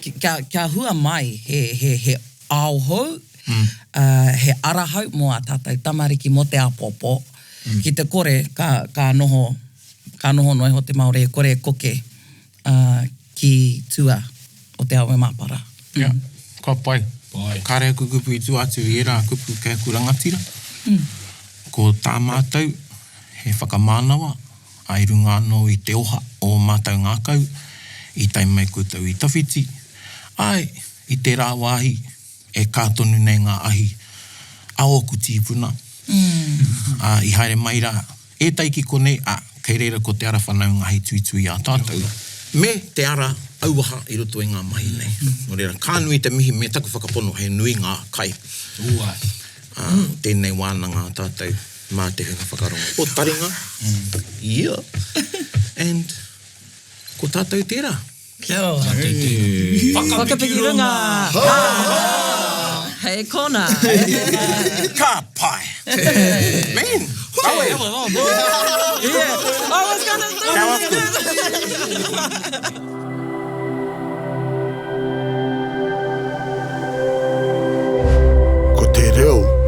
Kia, kia hua mai he, he, he ao hou, he ara hou mō a tātou tamariki mō te apopo. Ki te kore, ka, ka noho, ka noho noa iho te Māori e kore e koke ki tua o te awe māpara. Yeah. Ka pai. Pai. Kāre aku kupu i tua atu i ērā kupu kei aku rangatira. Ko tā mātou, he whakamānawa, ai runga anō i te oha o mātou ngākau, i tae mai koutou i tawhiti. Ai, i tērā wāhi, e kā tonu nei ngā ahi a ōku tīpuna. I haere mai rā, ētahi ki konei, a, kei reira ko te ara whanaunga hei tuitui a tātou. Me te ara auaha i roto i ngā mahi nei. Nō reira, ka nui te mihi me taku whakapono he nui ngā kai. Ua. Tēnei wānanga a tātou. Mā te hunga whakarongo. O taringa. Yeah. And ko tātou tērā. Kia ora. Whakapiki runga. Hei kona. Ka pai. Man. Kawe. Yeah. I was gonna do it. Ko te reo.